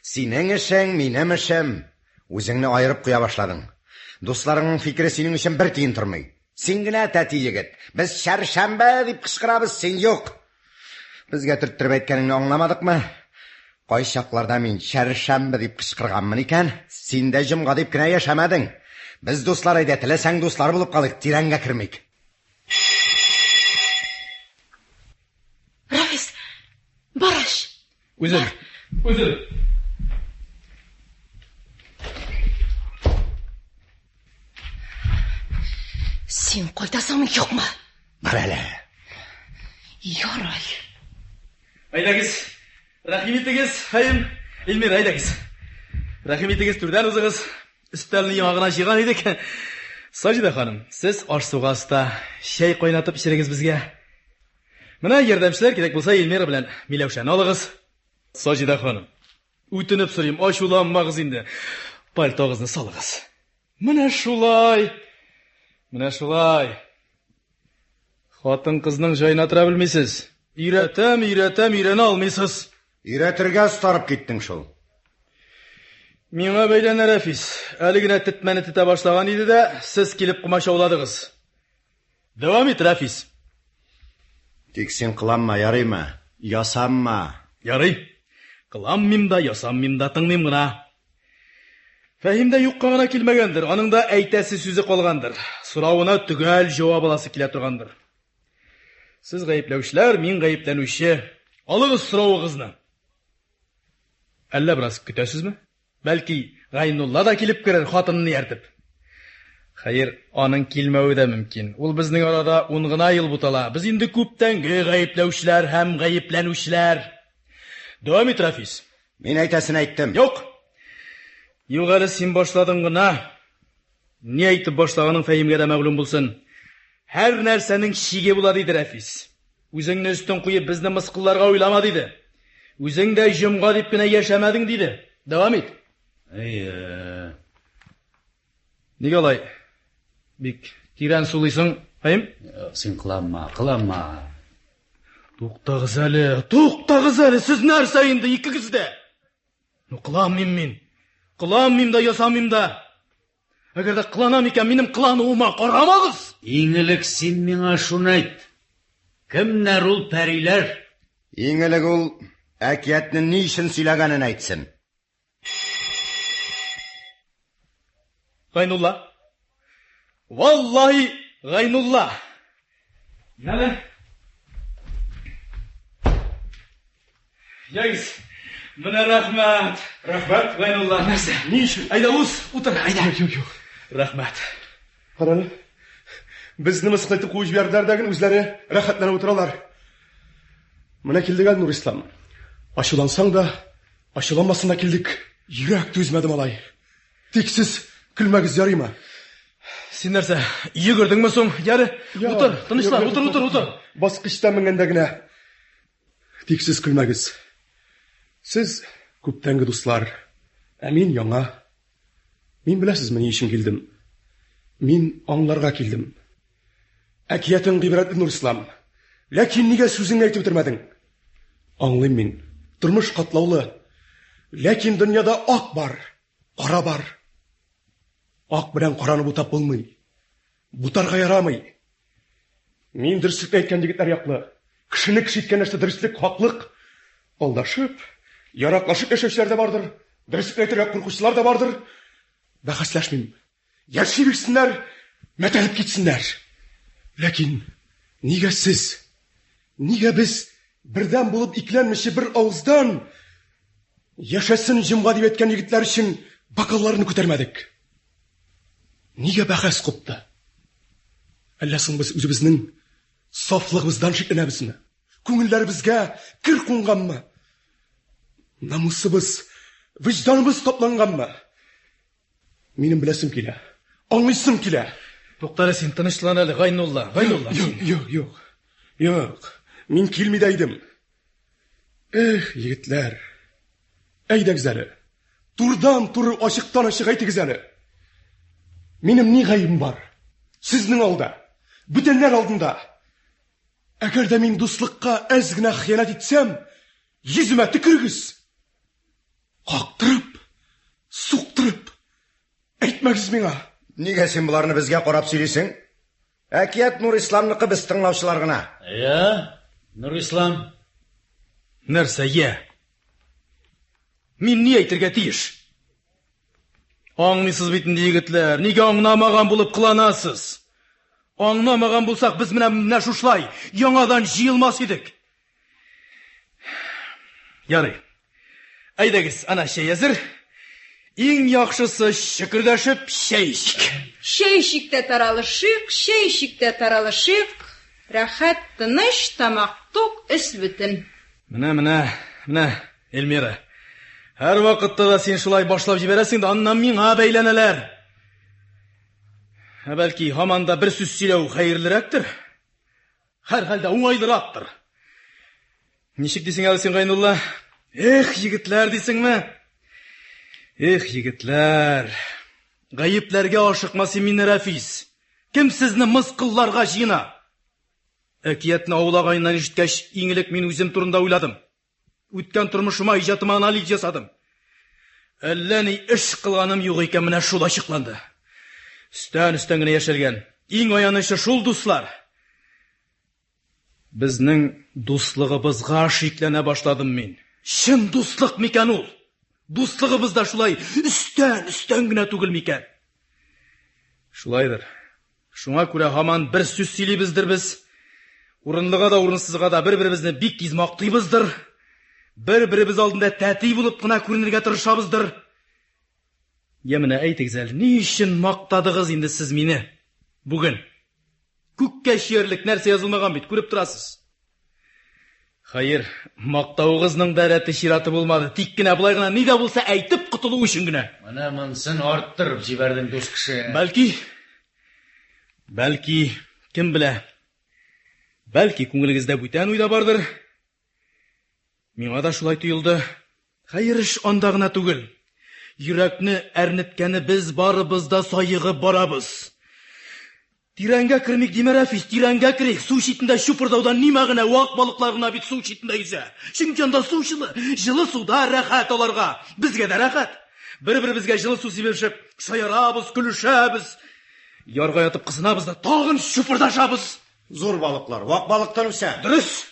Синең эшең, минем эшем. Үзеңне аерып куя башладың. Дусларыңның фикере синең өчен бер тиен тормый. Син генә тәти егет. Без чәршәмбе дип кычкырабыз, син юк. Безгә төрттереп әйткәнеңне аңламадыкмы? Кайчакларда мин чәршәмбе дип кычкырганмын икән, син дә җомга дип кенә яшәмәдең. Без дуслар әйдә, теләсәң дуслар булып калыйк, тирәнгә кермик. Рафис, бар ач. Үзем. Үзем. Син кайтасыңмы, юкмы? Бар әле. Ярай. Әйдәгез, рәхим итегез, Фәем, Эльмира, әйдәгез. Рәхим итегез, түрдән узыгыз. Өстәлне яңа гына җыйган идек. Саҗидә ханым, сез аш-суга оста. Чәй кайнатып эчерегез безгә. Менә ярдәмчеләр кирәк булса, Эльмира белән Миләүшәне алыгыз. Саҗидә ханым, үтенеп сорыйм, ачуланмагыз инде. Пальтогызны салыгыз. Менә шулай. Менә шулай. Хатын-кызның җаена тора белмисез. Өйрәтәм, өйрәтәм, өйрәнә алмыйсыз. Өйрәтергә остарып киттең шул. Миңа бәйләнә Рәфис. Әле генә тетмәне тетә башлаган иде дә, сез килеп комачауладыгыз. Дәвам ит, Рәфис. Тик син кыланма, ярыймы? Ясанма. Ярый. Кыланмыйм да, ясанмыйм да, тыңлыйм гына. Фәһим дә юкка гына килмәгәндер, аның да әйтәсе сүзе калгандыр. Соравына төгәл җавап аласы килә торгандыр. Сез гаепләүчеләр, мин гаепләнүче. Алыгыз соравыгызны. Әллә бераз көтәсезме? Бәлки, Гайнулла да килеп керер, хатынын ияртеп. Хәер, аның килмәве дә мөмкин. Ул безнең арада ун гына ел бутала. Без инде күптәнге гаепләүчеләр һәм гаепләнүчеләр. Дәвам ит, Рафис. Мин әйтәсен әйттем. Юк. Юк әле, син башладың гына. Ни әйтеп башлаганың Фәһимгә дә мәгълүм булсын. Һәр нәрсәнең чиге була, диде Рәфис. Үзеңне өстен куеп безне мыскылларга уйлама, диде. Үзең дә җомга дип кенә яшәмәдең, диде. Дәвам ит. Әйе. Нигә алай бик тирән сулыйсың, Фәһим? Син кыланма, кыланма. Туктагыз әле, туктагыз әле, сез нәрсә инде икегез дә? Ну, кыланмыйм мин. Кыланмыйм да, ясамыйм да. Әгәр дә кыланам икән, минем кылануыма карамагыз. Иң элек син миңа шуны әйт. Кемнәр ул пәриләр? Иң элек ул әкиятне ни өчен сөйләгәнен әйтсен. Гайнулла. Валлаһи, Гайнулла. Яле. Ягез. Менә рәхмәт. Рәхмәт. Гайнулла, нәрсә? Ни өчен? Әйдә уз, утыр, әйдә. Юк, юк, юк. Рәхмәт. Карале. Безне мыскыл итеп куып җибәрделәр дә гел үзләре рәхәтләнеп утыралар. Менә килдек әле, Нурислам. Ачулансаң да, ачуланмасаң да килдек. Йөрәк түзмәде, малай. Тик сез көлмәгез, ярыймы? Син нәрсә, йөгердеңме соң? Яре, утыр, тынычлан, утыр, утыр, утыр. Баскычта менгәндә генә. Тик сез көлмәгез. Сез күптәнге дуслар, ә мин яңа. Мин беләсезме ни өчен килдем? Мин аңларга килдем. Әкиятең гыйбрәтле, Нурислам. Ләкин нигә сүзеңне әйтеп бетермәдең? Аңлыйм мин. Тормыш катлаулы. Ләкин дөньяда ак бар, кара бар. Ак белән караны бутап булмый. Бутарга ярамый. Мин дөреслекне әйткән егетләр яклы. Кешене кеше иткән нәрсә дөреслек, хаклык. Алдашып, яраклашып яшәүчеләр дә бардыр. Дөреслекне әйтергә куркучылар да бардыр. Бәхәсләшмим. Яши бирсеннәр, мәтәлеп китсеннәр. Ләкин нигә сез, нигә без бердәм булып икеләнмичә бер авыздан яшәсен җомга дип әйткән егетләр өчен бокалларны күтәрмәдек? Нигә бәхәс купты? Әллә соң без үзебезнең сафлыгыбыздан шикләнәбезме? Күңелләребезгә кер кунганмы? Намусыбыз, вөҗданыбыз тапланганмы? Минем беләсем килә, аңлыйсым килә. Туктале син, тынычлан әле, Гайнулла, Гайнулла. Юк, юк, юк. Юк, мин килми дә идем. Эх, егетләр. Әйдәгез әле. Турыдан-туры, ачыктан-ачык әйтегез әле. Минем ни гаебем бар? Сезнең алда, бүтәннәр алдында. Әгәр дә мин дуслыкка әз генә хыянәт итсәм, йөземә төкерегез. Кактырып, суктырып, әйтмәгез миңа. Нигә син боларны безгә карап сөйлисең? Әкият Нурисламныкы, без тыңлаучылар гына. Я, Нурислам. Нәрсә, я? Мин ни әйтергә тиеш? Аңлыйсыз бит инде, егетләр, нигә аңламаган булып кыланасыз? Аңламаган булсак, без менә менә шушылай яңадан җыелмас идек. Ярый. Әйдәгез, ана чәй әзер. Иң яхшысы чөкердәшеп чәй эчик. Чәй эчик тә таралышыйк, чәй эчик тә таралышыйк. Рәхәт, тыныч, тамак тук, өс бөтен. Менә, менә, менә, Эльмира. Һәрвакытта да син шулай башлап җибәрәсең дә, аннан миңа бәйләнәләр. Ә бәлки, һаман да бер сүз сөйләү хәерлерәктер? Һәрхәлдә уңайлырактыр. Ничек дисең әле син, Гайнулла? Эх, егетләр дисеңме? Эх, егетләр. Гаепләргә ашыкма син мине, Рәфис. Кем сезне мыскылларга җыена? Әкиятне авыл агаеннан ишеткәч, иң элек мин үзем турында уйладым. Үткән тормышыма, иҗатыма анализ ясадым. Әллә ни эш кылганым юк икән, менә шул ачыкланды. Өстән-өстән генә яшәлгән. Иң аянычы шул, дуслар. Безнең дуслыгыбызга шикләнә башладым мин. Чын дуслык микән ул? Дуслыгыбыз да шулай өстән-өстән генә түгел микән? Шулайдыр. Шуңа күрә һаман бер сүз сөйлибездер без. Урынлыга да, урынсызга да бер-беребезне бик тиз мактыйбыздыр. Бер-беребез алдында тәти булып кына күренергә тырышабыздыр. Я менә әйтегез әле, ни өчен мактадыгыз инде сез мине бүген? Күккә чөярлек нәрсә язылмаган бит, күреп торасыз. Хәер, мактавыгызның да рәте чираты булмады. Тик кенә болай гына ни дә булса әйтеп котылу өчен генә. Менә монысын арттырып җибәрдең, дус кеше. Бәлки, бәлки, кем белә, бәлки күңелегездә бүтән уй да бардыр. Миңа да шулай тоелды. Хәер, эш анда гына түгел. Йөрәкне әрнеткәне без барыбыз да саегып барабыз. Тирәнгә кермик димә, Рәфис, тирәнгә керик. Су читендә чупырдаудан ни мәгънә, вак балыклар гына бит су читендә йөзә. Чөнки анда су җылы. Җылы суда рәхәт аларга. Безгә дә рәхәт. Бер-беребезгә җылы су сибешеп, шаярабыз, көлешәбез. Ярга ятып кызынабыз да тагын чупырдашабыз. Зур балыклар вак балыктан үсә. Дөрес.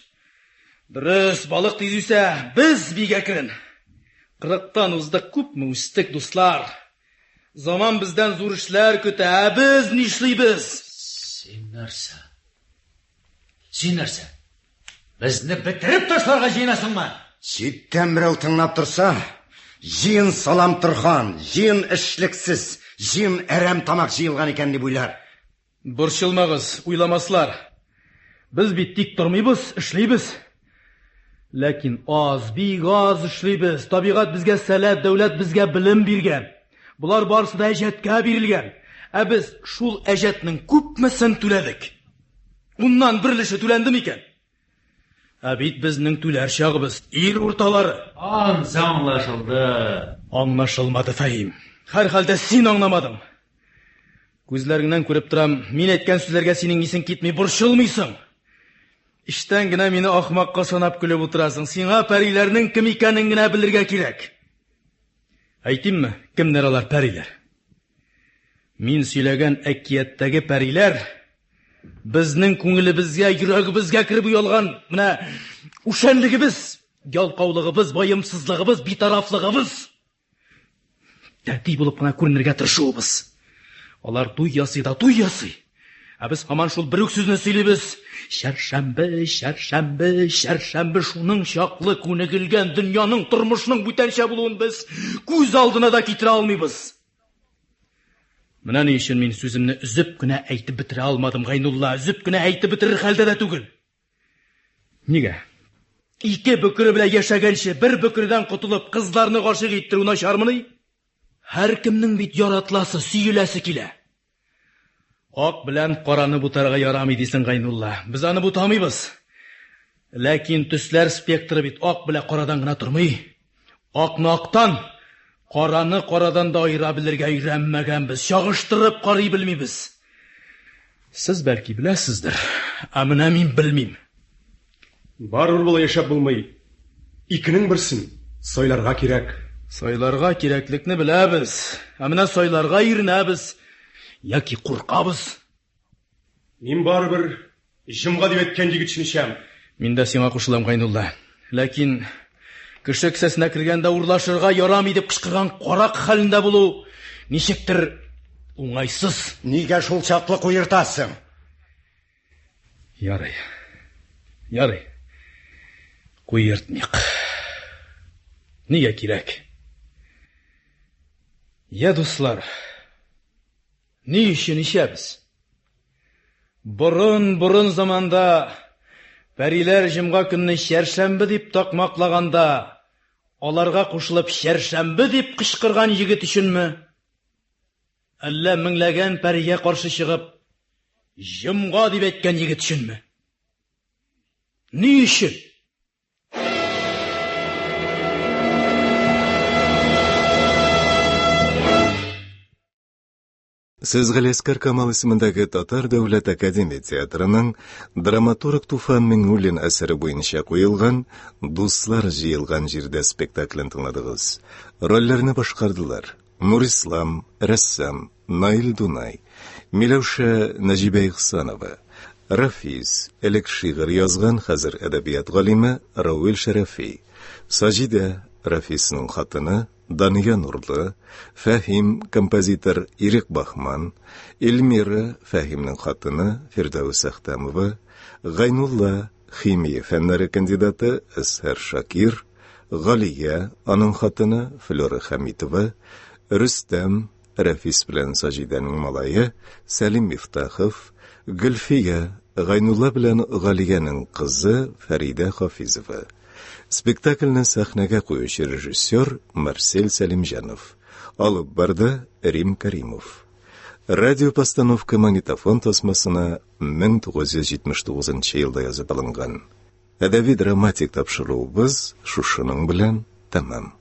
Дөрес, балык тиз үсә, без бик әкрен. Кырыктан уздык, күпме үстек, дуслар. Заман бездән зур эшләр көтә, ә без нишлибез? Син нәрсә? Син нәрсә? Безне бетереп ташларга җыенасыңмы? Читтән берәү тыңлап торса, җыен салам торхан, җыен эшлексез, җыен әрәм тамак җыелган икән дип уйлар. Борчылмагыз, уйламаслар. Без бит тик тормыйбыз, эшлибез. Ләкин аз, бик аз эшлибез. Табигать безгә сәләт, дәүләт безгә белем биргән. Болар барысы да әҗәткә бирелгән. Ә без шул әҗәтнең күпмесен түләдек? Уннан бер өлеше түләнде микән? Ә бит безнең түләр чагыбыз, ир урталары. Ансы аңлашылды. Аңлашылмады, Фәһим. Һәрхәлдә син аңламадың. Күзләреңнән күреп торам, мин әйткән сүзләргә синең исең китми, борчылмыйсың. Эчтән генә мине ахмакка санап көлеп утырасың. Сиңа пәриләрнең кем икәнен генә белергә кирәк. Әйтимме, кемнәр алар пәриләр? Мин сөйләгән әкияттәге пәриләр безнең күңелебезгә, йөрәгебезгә кереп оялган менә үшәнлегебез, ялкаулыгыбыз, ваемсызлыгыбыз, битарафлыгыбыз. Тәти булып кына күренергә тырышуыбыз. Алар туй ясый да туй ясый. Ә без һаман шул бер үк сүзне сөйлибез. Чәршәмбе, чәршәмбе, чәршәмбе шуның чаклы күнегелгән дөньяның, тормышның бүтәнчә булуын без күз алдына да китерә алмыйбыз. Менә ни өчен мин сүземне өзеп кенә әйтеп бетерә алмадым, Гайнулла, өзеп кенә әйтеп бетерер хәлдә дә түгел. Нигә? Ике бөкре белән яшәгәнче, бер бөкредән котылып, кызларны гашыйк иттерү начармыни? Һәркемнең бит яратыласы, сөеләсе килә. Ак белән караны бутарга ярамый дисең, Гайнулла. Без аны бутамыйбыз. Ләкин төсләр спектры бит ак белән карадан гына тормый. Акны актан, караны карадан да аера белергә өйрәнмәгәнбез, чагыштырып карый белмибез. Сез бәлки беләсездер, ә менә мин белмим. Барыбер болай яшәп булмый. Икенең берсен сайларга кирәк. Сайларга кирәклекне беләбез, ә менә сайларга иренәбез яки куркабыз. Мин барыбер җомга дип әйткән егет өчен эчәм. Мин дә сиңа кушылам, Гайнулла. Ләкин кеше кесәсенә кергәндә урлашырга ярамый дип кычкырган карак хәлендә булу ничектер уңайсыз. Нигә шул чаклы куертасың? Ярый. Ярый. Куертмыйк. Нигә кирәк? Я, дуслар, ни өчен эчәбез? Борын-борын заманда пәриләр җомга көнне чәршәмбе дип такмаклаганда, аларга кушылып чәршәмбе дип кычкырган егет өченме? Әллә меңләгән пәригә каршы чыгып, җомга дип әйткән егет өченме? Ни өчен? Сез Галиәскар Камал исемендәге Татар дәүләт академия театрының драматург Туфан Миңнуллин әсәре буенча куелган Дуслар җыелган җирдә спектаклен тыңладыгыз. Рольләрне башкардылар: Нурислам, рәссам, Наил Дунай, Миләүшә Нәҗибә Ихсанова, Рафис, элек шигырь язган, хәзер әдәбият галиме Рауил Шәрәфи, Саҗидә, Рафисның хатыны, Дания Нурлы, Фәһим, композитор Ирек Бахман, Эльмира, Фәһимнең хатыны Фирдәвес Әхтәмова, Гайнулла, химия фәннәре кандидаты Әзһәр Шакир, Галия, аның хатыны Флера Хәмитова, Рөстәм, Рәфис белән Саҗидәнең малае Сәлим Мифтахов, Гөлфия, Гайнулла белән Галиянең кызы Фәридә Хафизова. Спектакльне сәхнәгә куючы режиссер Марсель Сәлимҗанов. Алып барды Рим Каримов. Радиопостановка магнитофон тасмасына 1979 елда язып алынган. Әдәби драматик тапшыруыбыз шушының белән тәмам.